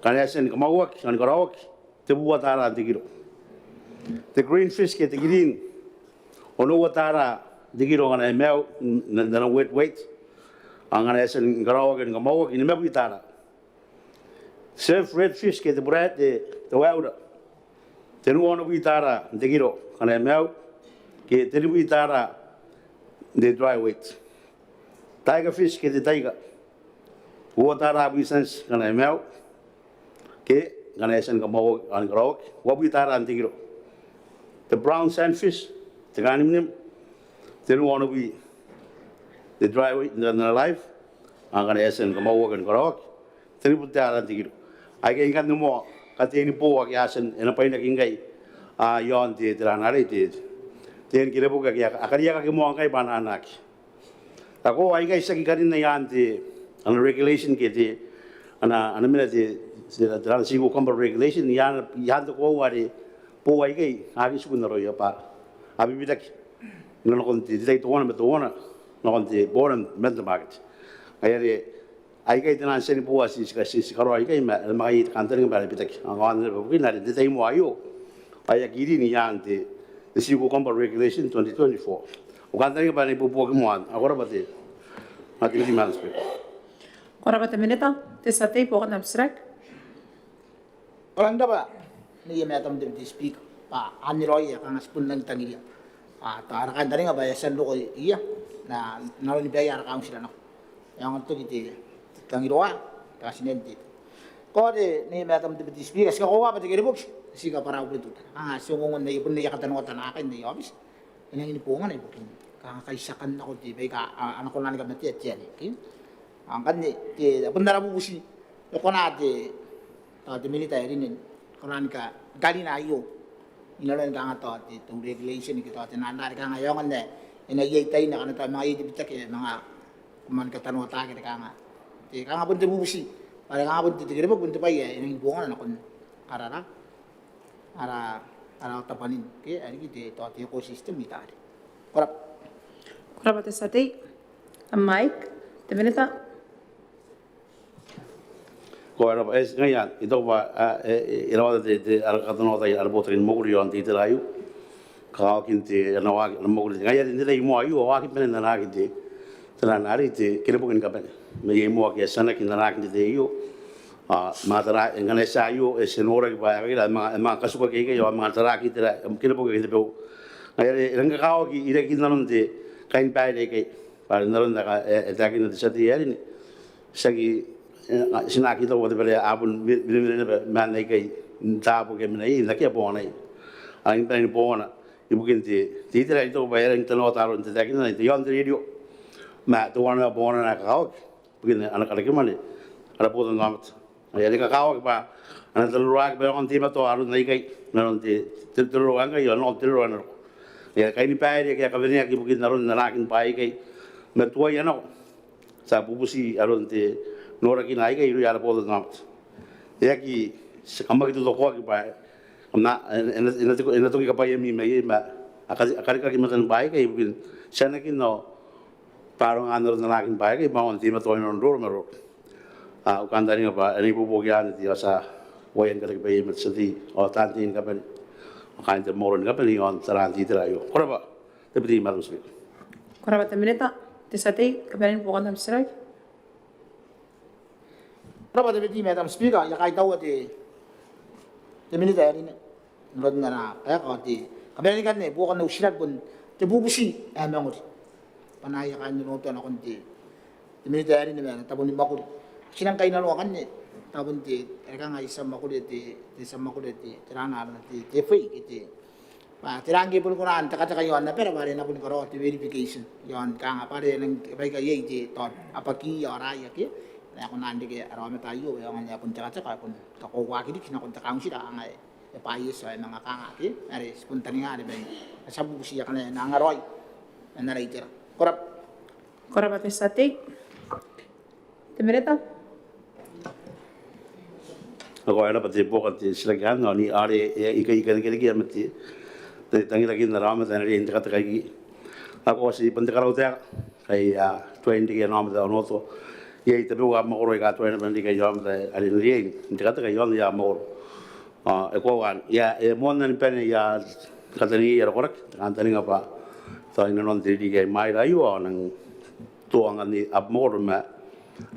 Ngkana e tia ni kamwauaki, ngkana e karaoaki, tebubua tara n te kiro. Te greenfish ke te green, onoua tara n te kiro ngkana e maiu n, n, n ana wet weight. Ao ngkana e tia ni karaoaki, ni kamwauaki, nimabwi tara. Surf redfish ke te buraerae, te, te waeura, tenua onobwi tara n te kiro ngkana e maiu, ke tenibwi tara n te dry weight. Tiger fish ke te taika, uoua tara abwi cents ngkana e maiu, ke ngkana e tia ni kamwauaki, ao ni karaoaki, uabwi tara n te kiro. Te brown sand fish, te kanimnim, tenua onobwi n te dry weight, n ana live, ao ngkana e tia ni kamwauaki, ni karaoaki, tenibwi tara n te kiro. Aikai ngkanne moa katean ni bo ake a tia n, e na bwainaki ngkai, a, iaon te, te raa arei, te, te kereboki ake a, a kariaiakaki moa ngkai bwa a na anaaki. Ao aikai tiaki karinna i aan te, ana regulation ke te, ana, ana mena te, te, te, te sea cucumber regulation, i aan, i aan te koaua are bo aikai a aki tiku n aroia bwa a bibitaki nakon te, te tai teuana ma teuana nakon te boona man te market. Ngaia are aikai taian tia ni bo ae ti, ti, ti, ti karaoa aikai ma, ma ngaia I kantaninga bwa a na bitaki. Ao ngkanne bukina are n te tai moa aio ao e aki rin i aan te, te sea cucumber regulation twenty twenty-four. Ao I kantaninga bwa e na ibuobuoki moa. Ao ko rabwa te, Madam Speaker. Ko rabwa te Minita. Te tia tei, buokan am titiraki. Ko rang tabe, neiei Madam Deputy Speaker, bwa anne raoi ae kanga ti bon rangi n tangiria. Bwa tao ara kantaninga bwa e a tia n roko iai n, n aroni baia ara kauntira nako. E aonga n toki te, te tangiroa, te katine n te, Ko rabwa te Madam Deputy Speaker, ti kakoaua bwa te kereboki ti kabwarabure teutana. Kanga ti ongongo n ae bon aia katanoata naakai n aia aobiti. E nangi ni bongana ibukin kanga kaitiakan nako te baika a na kona ni kamatea te ane. Ao ngkanne te bon ara bubuti, e kona te tao te Minita ae rine ni kona ni karina aio inanon kanga tao te regulation ke tao te nano are kanga e aonga n ae e na iai taina akana tao manga iai te bitaki ae manga ko manga katanoataki are kanga te kanga bon te bubuti are kanga bon te kereboki bon te bwai ae e nangi bongana nakon ara ara ara otabwanin ke are riki te tao te ecosystem i taari. Ko rabwa. Ko rabwa te tia tei. Am mic, te Minita. Ko rabwa, e, ngaia I taku bwa e rawata te ara katanoata ara botaki ni mwakuri iaon te itera aio. Kakawaki n te ana waaki ana mwakuri ngaia are n te tai moa aio a waaki bane n anaaki te tera arei te kereboki ni kabane. Ma iai moa ake a tia n anaaki n te tai aio. A manga tara ngkana e tia aio e tia noraki bwa e a kaira e manga katukaki aikai ao a manga taraaki tera kereboki ake tabeua. Ngaia are e rang kakawaki irarikin nanon te kainibaire aikai bwa are n aron ae e taekinna te tia tei ae rine tiaki ti na aki taku bwa te bwai ae a bon miremire naba maan aikai n taabo ake a mena iai n akea bonganai. A rangi ni bane ni bongana ibukin te itera ae I taku bwa e rangi n tanaota aron te taekinna n te iaon te rerio ma teuana naba bongana ae kakawaki ibukin ana karekemwane ara botanaomata. Ngaia are e kakawaki bwa a na tararaoaki bwa e aonga n teimatoa aron aikai n aron te tararaoa ngkai ao nakon te tararaoa ae na roko. Ngaia are kainibaire ake a kabaneaki ibukin aron anaakin bwaai aikai ma tuai a nako ti a bubuti aron te norakina aikai irouia ara botanaomata. E aki ti kamaki totokoaki bwa e na toki kabwaiami mai iai ma a karikaki matan bwaai aikai ibukin ti anakin ao baarongaan aron anaakin bwaai aikai bwa a aonga n teimatoa inanon roro ma roro. Au kantaninga bwa e na ibuobuoki anne te ota uaia ni kataki baiai ma te tia tei ao taan tei ni kabane ao kaain te mwakoro ni kabane iaon taraan te itera aio. Ko rabwa Deputy Madam Speaker. Ko rabwa te Minita. Te tia tei, kabanean buokan am titiraki. Ko rabwa Deputy Madam Speaker, I a kaitaua te Minita ae rine n aron ana kaeka ao te kabanean ikanne buokan au titiraki bon te bubuti ae mangori bwa ngaia kaain Onotoa nakon te Minita ae rine ma ana tabo ni mwakuri. Ti nang kainnanoa ngkanne tao bon te are kanga I tia mwakuri te tia mwakuri te tera arana te FA ke te bwa tera ngke e boni kona n tekateka iaon abara bwa are e na boni karaoa te verification iaon kanga bwa are e nang baika iai te tao abwaki ao raoi ake e na kona n reke ara aomata aio e aonga n ae e bon tekateka e bon kakoauaki riki nakon te kauntira kanga e bwaieti ao e manga kanga ake are ti bon tangiria are bwa e na tia bubuti akana e na angaraoi man ara itera. Ko rabwa. Ko rabwa te tia tei. Te Minita. Ao ko rabwa te buoka te titiraki anne ao ni are I kan irekereke ma te tangirakin ara aomata ae na riai n tekateka ikai. Ao ko ti bon te karautaeka ngkai a tuai n reke ana aomata Onotoa. Iai tabeua mwakoro aika a tuai naba n reke aia aomata are na riai n tekateka iaon aia mwakoro. Ao e koaua anne e moanna ni bane aia kataneiai ara koraki. Te kantaninga bwa tao inanon te ririki ae imwaira aio ao a nang toa ngkanne abamwakoro ma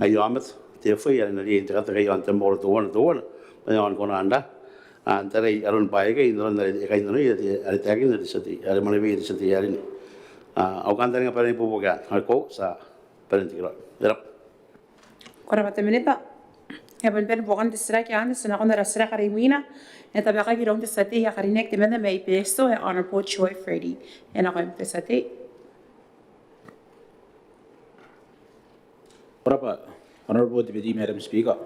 aia aomata te FA are na riai n tekateka iaon te mwakoro teuana teuana bwa e aonga ni kona n ra n tarai aron bwaai aikai n aron are e kainnanoia are taekinna te tia tei are mwaneweia te tia tei ae rine. Au kantaninga bwa e na ibuobuoki anne. Ao ko tia bane n tikiraoi. E rab'a. Ko rab'a te Minita. E a bane buokan te titiraki anne, ti a nakon ara titiraki are imwina ae tabekaki iroun te tia tei ae karineaki temanna mai Betio, ae Honourable Joy Freddie. E nakoim te tia tei. Ko rab'a Honourable Deputy Madam Speaker.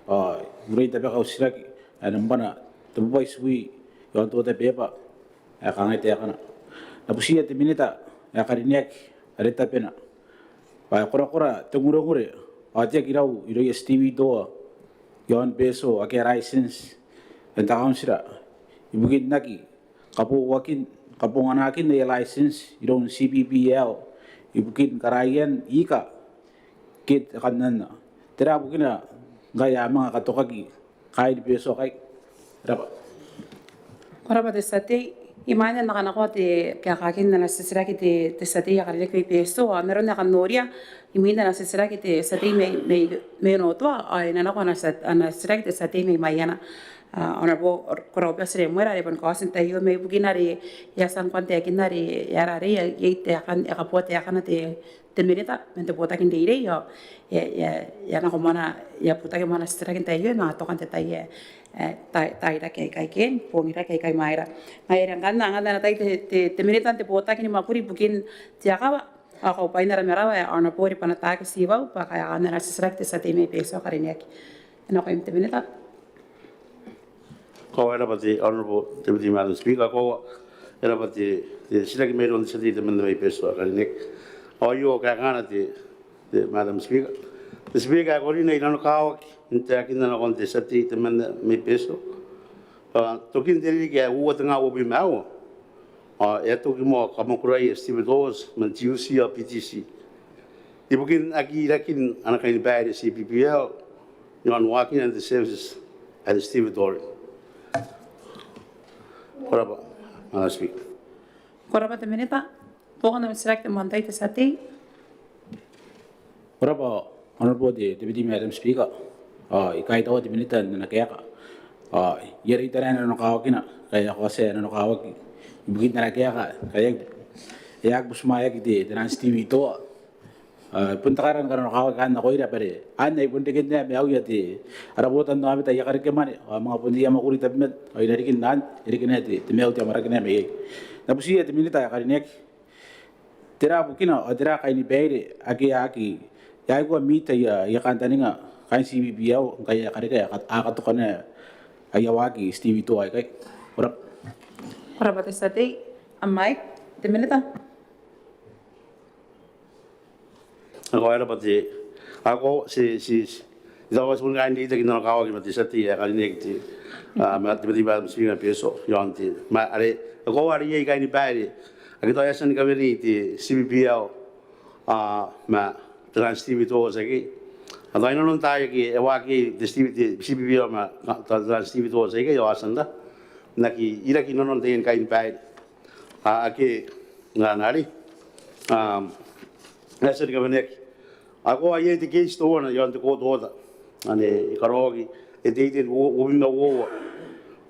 Ao I kukurei n tabeka au titiraki ae nambana tebubua itibwi iaon te order paper ae kangai taekana. N na butiia te Minita ae karineaki are tabena bwa e korakora te ngurengure ao te aki rau irouia te TV tower iaon Betio ake a license n te kauntira ibukin aki kabouakin kabonganakin aia license iroun CPPL ibukin karaian ika ke te kannanna. Tera bukina ngkai a manga katokaki kaain Betio aikai? Ko rab'a. Ko rab'a te tia tei. Imwain ae N na kanakoa te kaekaakin ana titiraki te tia tei ae karineaki mai Betio, ao n aron ae kam noria imwin ana titiraki te tia tei mai Onotoa ao e na nako ana titiraki te tia tei mai Maiana. Honourable Koraobati Remuera are bon kaotin te tai aio ma ibukina are e a tia ngkoa n taekinna are e a rarei iai taekan, e kabooa taekana te, te Minita man te Botaki n Reirei ao e a nako moa, e a butaki moa ana titiraki n te tai aio ma tokan te tai ae tairaki aikai, ke bongiraki aikai maira. Ngaia are ngkanne, ngkanne ana tai te, te, te Minita n te Botaki ni Mwakuri ibukin te Akawa ao Kaubwain ara Marawa ae Honourable Ribanataake Tiwau bwa e kaekaa ana titiraki te tia tei mai Betio ae karineaki. E nakoim te Minita. Ko rabwa te Honourable Deputy Madam Speaker, ko rabwa te, te titiraki mairoun te tia tei temanna mai Betio ae karineaki. Ao aio kaekaana te, te Madam Speaker. Te Speaker ae karineaki, I nanokawaki n taekinna nakon te tia tei temanna mai Betio bwa tokin te ririki ae uoua tenga uabwi ma aua ao e a toki moa kamwakuraia stevedoring man T U C ao P T C ibukin aki irakin ana kainibaire CPPL iaon waakinan te services ae te stevedoring. Ko rabwa, Madam Speaker. Ko rabwa te Minita. Buokan am titiraki te moan tai te tia tei. Ko rabwa Honourable te Deputy Madam Speaker. Ao I kaitaua te Minita n ana kaeka. Ao I a reitana nanokawakina ngkai e a kaotia nanokawaki ibukin ana kaeka ngkai e aki butimwaeaki te, te naan stevedoring. Ao bon te kaeka ae I kan nanokawaki nakoira bwa are anne e bon reke n ae maiuia te, ara botannaomata aia karekemwane ao manga bon aia mwakuri tabeman ao irarikin anne e reke n ae te, te maiu te amwarake n ae maiai. N na butiia te Minita ae karineaki, tera bukina ao tera kainibaire ake a aki, a aki kua n mita aia, aia kantaninga kaain CPPL ngkai a karika, a katoka n ae aia waaki stevedoring aikai? Ko rabwa. Ko rabwa te tia tei. Am mic, te Minita. Ao ko rabwa te, ao ko, ti, ti, ti I taku bwa ti bon kaain reitaki n nanokawaki ma te tia tei ae karineaki te, ma te, ma te, ma te Speaker ma Betio iaon te, ma are, ao ko are iai kainibaire ake tao e a tia ni kawenei te CPPL ma te naan stevedoring aikai. Ao tao inanon taai ake e waaki iai te steve, te CPPL ma te naan stevedoring aikai ao a tia n aki iraki inanon taian kainibaire ake ngkana are e a tia ni kaweneaki. Ao ko a iai te case teuana iaon te court order ane e karaoaki, e dated uabwi ma uoua,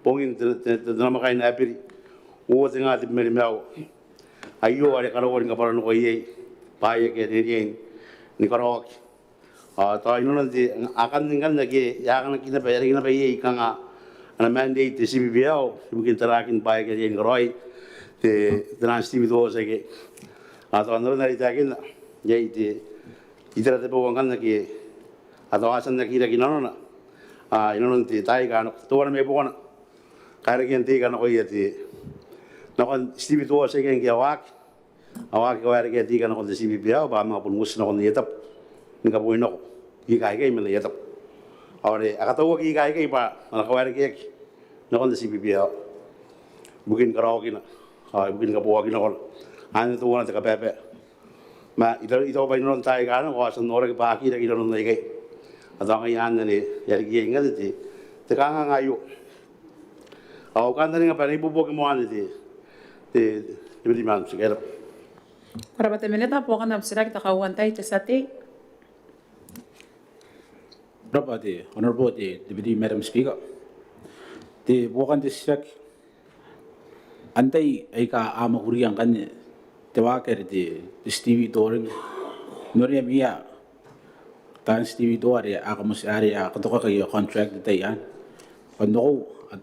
bongin te, te, te namwakaina Eberi, uoua tenga tebwi ma nimaua. Aio are karaua ni kabwaranako iai bwaai ake a riai ni karaoaki. Ao tao inanon te, akanne ngkanne ake e a kanaki naba, e a riki naba iai kanga ana mandate te CPPL ibukin tarakin bwaai ake a riai ni karaoi, te, te naan stevedoring aikai. Ao tao n aron are I taekinna, iai te, itera tabeua ngkanne ake a tao a tia n aki iraki nanona inanon te taai aika a nako. Teuana mai buakona kawaerekean te ika nakoia te, nakon stevedoring aikai ngke a waaki, a waaki kawaerekea te ika nakon te CPPL bwa a manga bon uoti nakon aia tabo ni kaboi nako ika aikai man aia tabo. Ao are a katauaki ika aikai bwa a na kawaerekeaki nakon te CPPL ibukin karaoakina ao ibukin kabooakinakona. Anne teuana te kabaebae. Ma I taku, I taku bwa inanon taai aika a nako a tia n noraki bwa a aki iraki nanona ikai. Ao tao ngaia anne ane e a riki iai ngkanne te, te kanganga aio. Ao I kantaninga bwa e na ibuobuoki moa anne te, te, te Deputy Madam Speaker. Ko rabwa te Minita. Buokan am titiraki te kauoua n tai te tia tei. Ko rabwa te Honourable te Deputy Madam Speaker. Te buokan te titiraki, antai aika a mwakuria ngkanne te waaki are te, te stevedoring n oneamia taan stevedore are a kamotia are a katokaki aia contract n te tai anne? Bwa n nako a,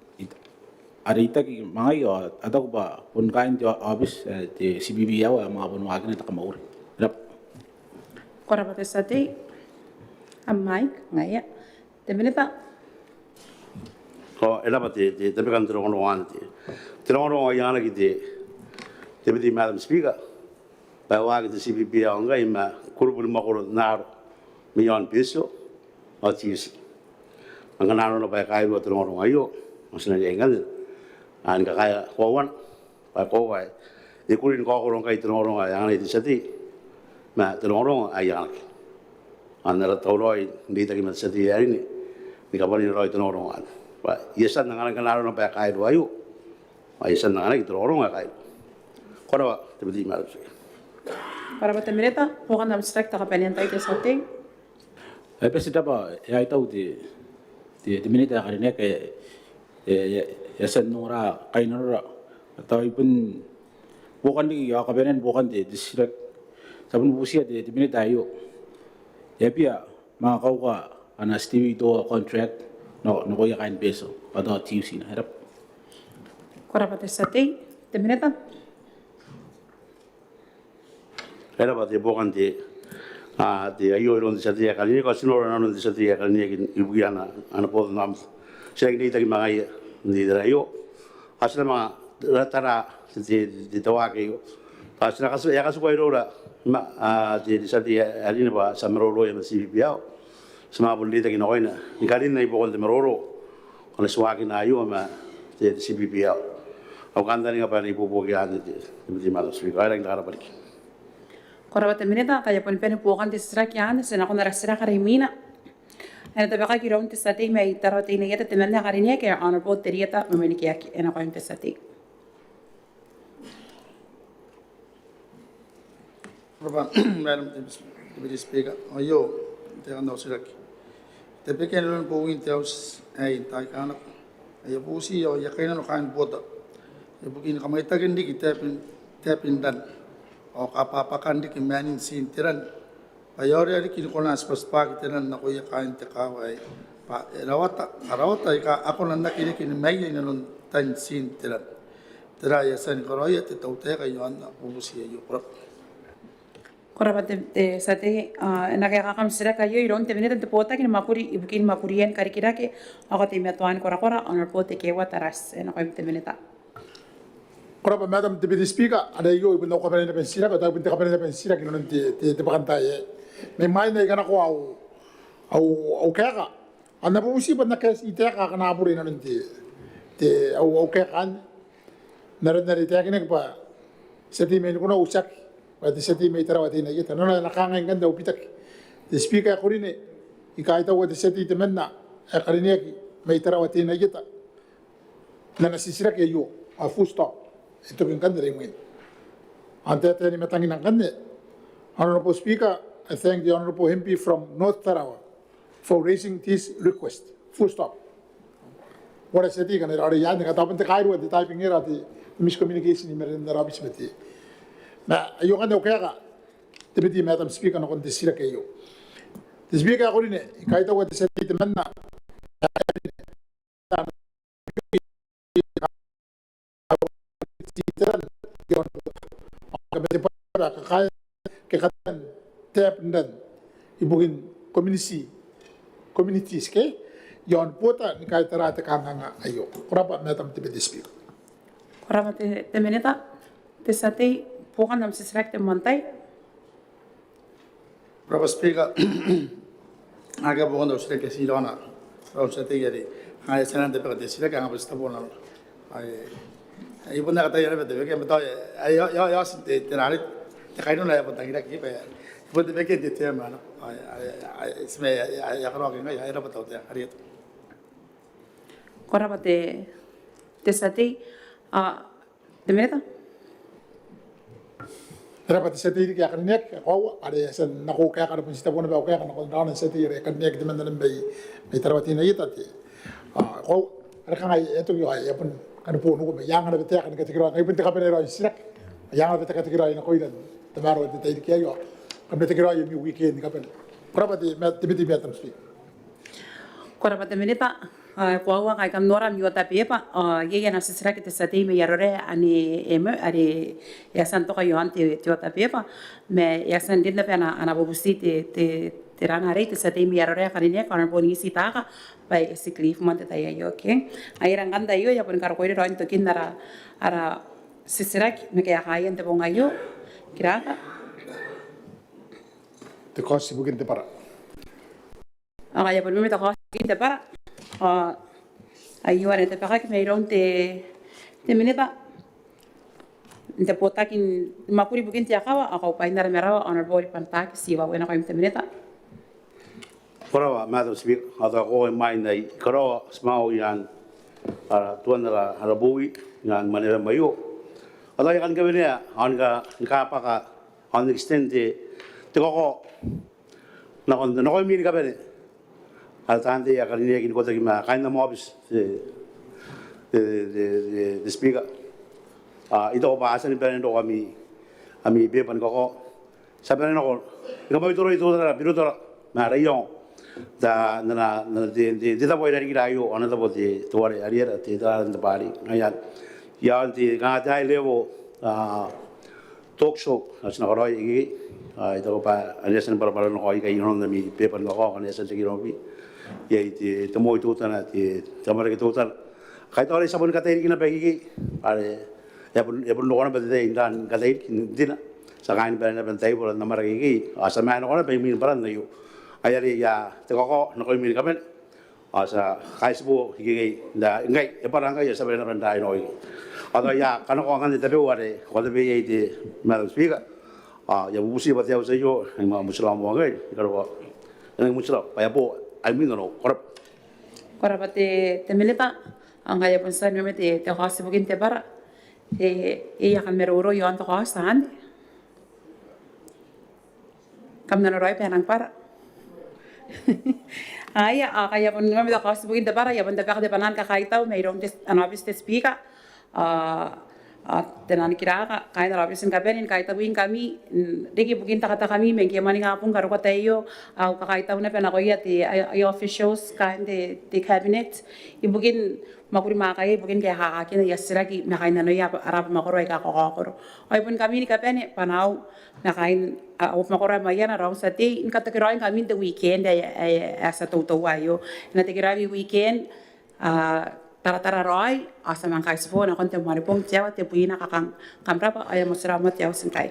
a reitaki ma ngai ao a taku bwa bon kaain te office ae te CPPL ae a manga bon waakina te kamwakuri. Ko rabwa. Ko rabwa te tia tei. Am mic, ngaia. Te Minita. Ko rabwa te, te, te tabekan te rongorongo anne te, te rongorongo ae I anganaki te, te Deputy Madam Speaker, bwa e waaki te CPPL ngkai ma kurubu ni mwakoro n aro mai aon Betio ao Tioti. Ngkana arona bwa e kairua te rongorongo aio ao ti na riai ngkanne ni kakaea koauana bwa e koaua ae e kuri ni kaokoro ngkai te rongorongo ae anganai te tia tei ma te rongorongo ae I anganaki. Ao N na tauraoi n reitaki ma te tia tei ae karineaki ni kabwarina raoi te rongorongo anne bwa I a tia n anganaki, ngkana arona bwa e kairua aio ao I a tia n anganaki te rongorongo ae kairua. Ko rabwa te Deputy Madam Speaker. Ko rabwa te Minita. Buokan am titiraki te kabanean tai te tia tei. E bati n rabwa, e, I taku te, te, te Minita ae karineaki, e, E a tia n ongora kainnanora. Tao I bon buokan riki ao kabanean buokan te titiraki. Ti a bon bubutia te minita aio. E a bia manga kauka ana stevedore contract nakoia kaain Betio ao tao Tiutina? E rab'a. Ko rab'a te tia tei. Te minita. E rab'a te buokan te, a, te aio iroun te tia tei ae karineaki, ao ti noora nanon te tia tei ae karineaki ibukia ana, ana botanaomata. Ti a aki reitaki ma ngaia n te itera aio. Ao ti na manga tara te, te, te waaki aio. Ao ti na katu, e a katuka iroura ma, a, te, te tia tei ae karineaki bwa ti a maroroia ma te CPPL. Ti a manga bon reitaki nakoina ni karinna ibuakon te maroro ao ni tiwakina aio ma te, te CPPL. Au kantaninga bwa e na ibuobuoki anne te, te, te Madam Speaker. Ao e rangi n rab'a riki. Ko rab'a te minita. Ngkai e a boni bane buokan te titiraki anne, ti a nakon ara titiraki are imwina. E na tabekaki iroun te tia tei mai Tarawa Teinainano, te membwa ae karineaki, Honourable Terieta Mwemwenikeaki. E nakoim te tia tei. Ko rab'a Madam Deputy Speaker. Aio te kaeka n au titiraki. Te beke n aron bowin te auti aei n taai aika nako, ae e bubuti ao e a kainnano kaain Buota ibukin kamwaitaken riki taeben, taeben ran ao kabwakan riki maanin tiin te ran bwa e a orea riki ni kona n tibwatibwaaki te ran nakoia kaain te kaawa aei bwa e rawata, a rawata aika a kona n aki reke ni maiai inanon tain tiin te ran. Tera ae e a tia ni karaoia te tautaeka iaon ana bubuti aio? Ko rab'a. Ko rab'a te, te tia tei. A, e na kaekaaki am titiraki aio iroun te minita n te botaki ni mwakuri ibukin mwakurian karikirake ao kateimatoan korakora, Honourable Tekeeua Tarati. E nakoim te minita. Ko rab'a Madam Deputy Speaker. Are aio bon au kabanea naba n titiraki, tao bon te kabanea naba n titiraki inanon te, te, te bwakantaai aei. Mai mwain ae I kanakoa au, au, au kaeka ao N na bubuti bwa N na kaeti taeka akana bure inanon te, te, au, au kaeka anne. N aron are e taekinaki bwa te tia tei mai Nikunau, tiaki, bwa te tia tei mai Tarawa Teinainano. Nanona e na kangai ngkanne au bitaki. Te Speaker ae karineaki, I kaitaua te tia tei temanna ae karineaki mai Tarawa Teinainano n ana titiraki aio, ao full stop. E toki ngkanne are imwina. Ao n taetae ni matangina ngkanne, Honourable Speaker, I thank the Honourable M P from North Tarawa for raising this request. Full stop. Ko rab'a te tia tei, ngkana e raoiroi anne, ngkana tao bon te kairua n te typing error, te miscommunication i marenan ara aobiti ma te. Ma aio ngkanne au kaeka, Deputy Madam Speaker, nakon te titiraki aio. Te Speaker ae karineaki, I kaitaua te tia tei temanna kakaean te aba n ran ibukin community, communities ke iaon Buota ni kaitara te kanganga aio. Ko rab'a Madam Deputy Speaker. Ko rab'a te, te minita. Te tia tei, buokan am titiraki te moan tai. Ko rab'a Speaker. Akea buokan au titiraki ae ti raona iroun te tia tei are kanga e a tia n tabeka te titiraki, kanga bon ti taboa nanona. Ai, ai bon akea te tai are bete beke, ma tao ai, ai, ai, te, te nare, te kainuna e bon tangiraki bwa e bon te beke te, te mano. Ai, ai, ai, ti ma, ai, ai, e a karaoaki ngai, ai, e rab'a te tautaeka, a rietata. Ko rab'a te, te tia tei. A, te minita. E rab'a te tia tei riki ae karineaki, e koaua are e a tia n nako kaeka are bon ti taboa naba au kaeka nakon raona n tia tei are karineaki temanna mai, mai Tarawa Teinainano te. A, e koaua are kanga e toki ao e a bon kani bonoua ma I anga naba te kaeka ni katekeraoi, ngai bon te kabanea raoi n titiraki. I anga naba te katekeraoi nakoira n tamaroa te tairiki aio. Kam na tekeraoi ami weekend ni kabane. Ko rab'a te, ma, te Deputy Madam Speaker. Ko rab'a te minita. A, e koaua ngkai kam nora ami otabeba, a, iai ana titiraki te tia tei mai Arorae anne, e, are e a tia n toka iaon te, te otabeba, ma e a tia n rin naba ana, ana bubuti te, te, te ran arei te tia tei mai Arorae ae karineaki, Honourable Nisi Taaka, bwa e sick leave man te tai aio, okay. Ai ngaia ngkanne aio, I a boni karokoira raoi n tokin ara, ara titiraki ma kaekaia n te bong aio. Kiraka. Te kaoti ibukin te bwara. Ao ngaia bon mai te kaoti ibukin te bwara. Ao aio are e tabekaki mairoun te, te minita n te botaki ni mwakuri ibukin te akawa ao kaubwain ara marawa, Honourable Ribantaake Tiwau. E nakoim te minita. Ko rab'a Madam Speaker, ao tao ko imwain ae I karaoa ti manga iaan ara tuan ara, ara bowi iaan Manerama aio. Ao tao I a kan kawenea ao ni ka, ni kabwaka ao n extend te, te kakao nakon, nakoimi ni kabane. Ara taan tei ae karineaki n ikotaki ma kaain am aobiti, te, te, te, te, te Speaker. Ao I taku bwa a tia ni bane n roko ami, ami beba ni kakao. Ti a bane nako ni kamaiu toroi teutana, Birotora ma ara iango. N na, n na, n na te, te, te tabo ae I rarikira aio, ana tabo te, te ware, are, are te, te, te bari. Ngaia, i aon te, kanga te high level, a, talk show ae ti na karaoia ikekei. A, I taku bwa anne e a tia ni bwarabwara nako ikai inanon ami beba ni kakao, anne e a tia n reke iroumi. Iai te, te moi teutana, te, te amwarake teutana. Kaitau are ti a bon katairiki naba ikekei. Are, e a bon, e a bon roko naba te tai n ran katairiki n tina. Ti a kaain bwaai naba n taibora n amwarake ikekei. Ao ti a mena nako naba imwin bwaran aio. Ai are, ia, te kakao nakoimi ni kabane. Ao ti a kaitibo ikekei, n na, ngkai, e bwara ngkai, ao ti a bane naba n raa inanon. Ao tao I a kanakoa ngkanne tabeua are ko tabe iai te Madam Speaker. Ao I a bubuti bwa te auti aio, e a motirawa moa ngkai, I karokoa. E a motirawa, bwa e a bo, ai imwin nanou, ko rabwa. Ko rabwa te, te Minita, ao ngkai e a bon tia n ome te, te kaoti ibukin te bwara. Te, e a kamaroro iaon te kaoti anne. Kam na noria bwa e nang bwara. Aia, a, ngkai e a bon ome te kaoti ibukin te bwara, e a bon tabeka te bwanaa ni kakaitau mairoun te, ana aobiti te Speaker. A, a, te nanikiraaka, kaain ara aobiti ni kabane, ni kaitau ngkami, n, riki ibukin takatakami, ma ngke e a mwaninga bong karokoa te tai aio, au kakaitau naba nakoia te, aia, aia officials, kaain te, te cabinet, ibukin mwakuri mwaakaia ibukin kaekakaakin aia titiraki ma kainnanoia ara abamwakoro aika kakaokoro. Ao ibukin ngkami ni kabane, bwanaau ma kaain, a, abamwakoro ae Maiana, raou n tia tei, ni katekeraoi ngkami n te weekend ae, ae, ae ti a toutoua aio. E na tekeraoi weekend, a, taratara raoi, ao ti a manga kaitibo nakon te Moanibong, te aoa tebwina kakang. Kam rabwa, ao e a motirawa moa te auti ngkai.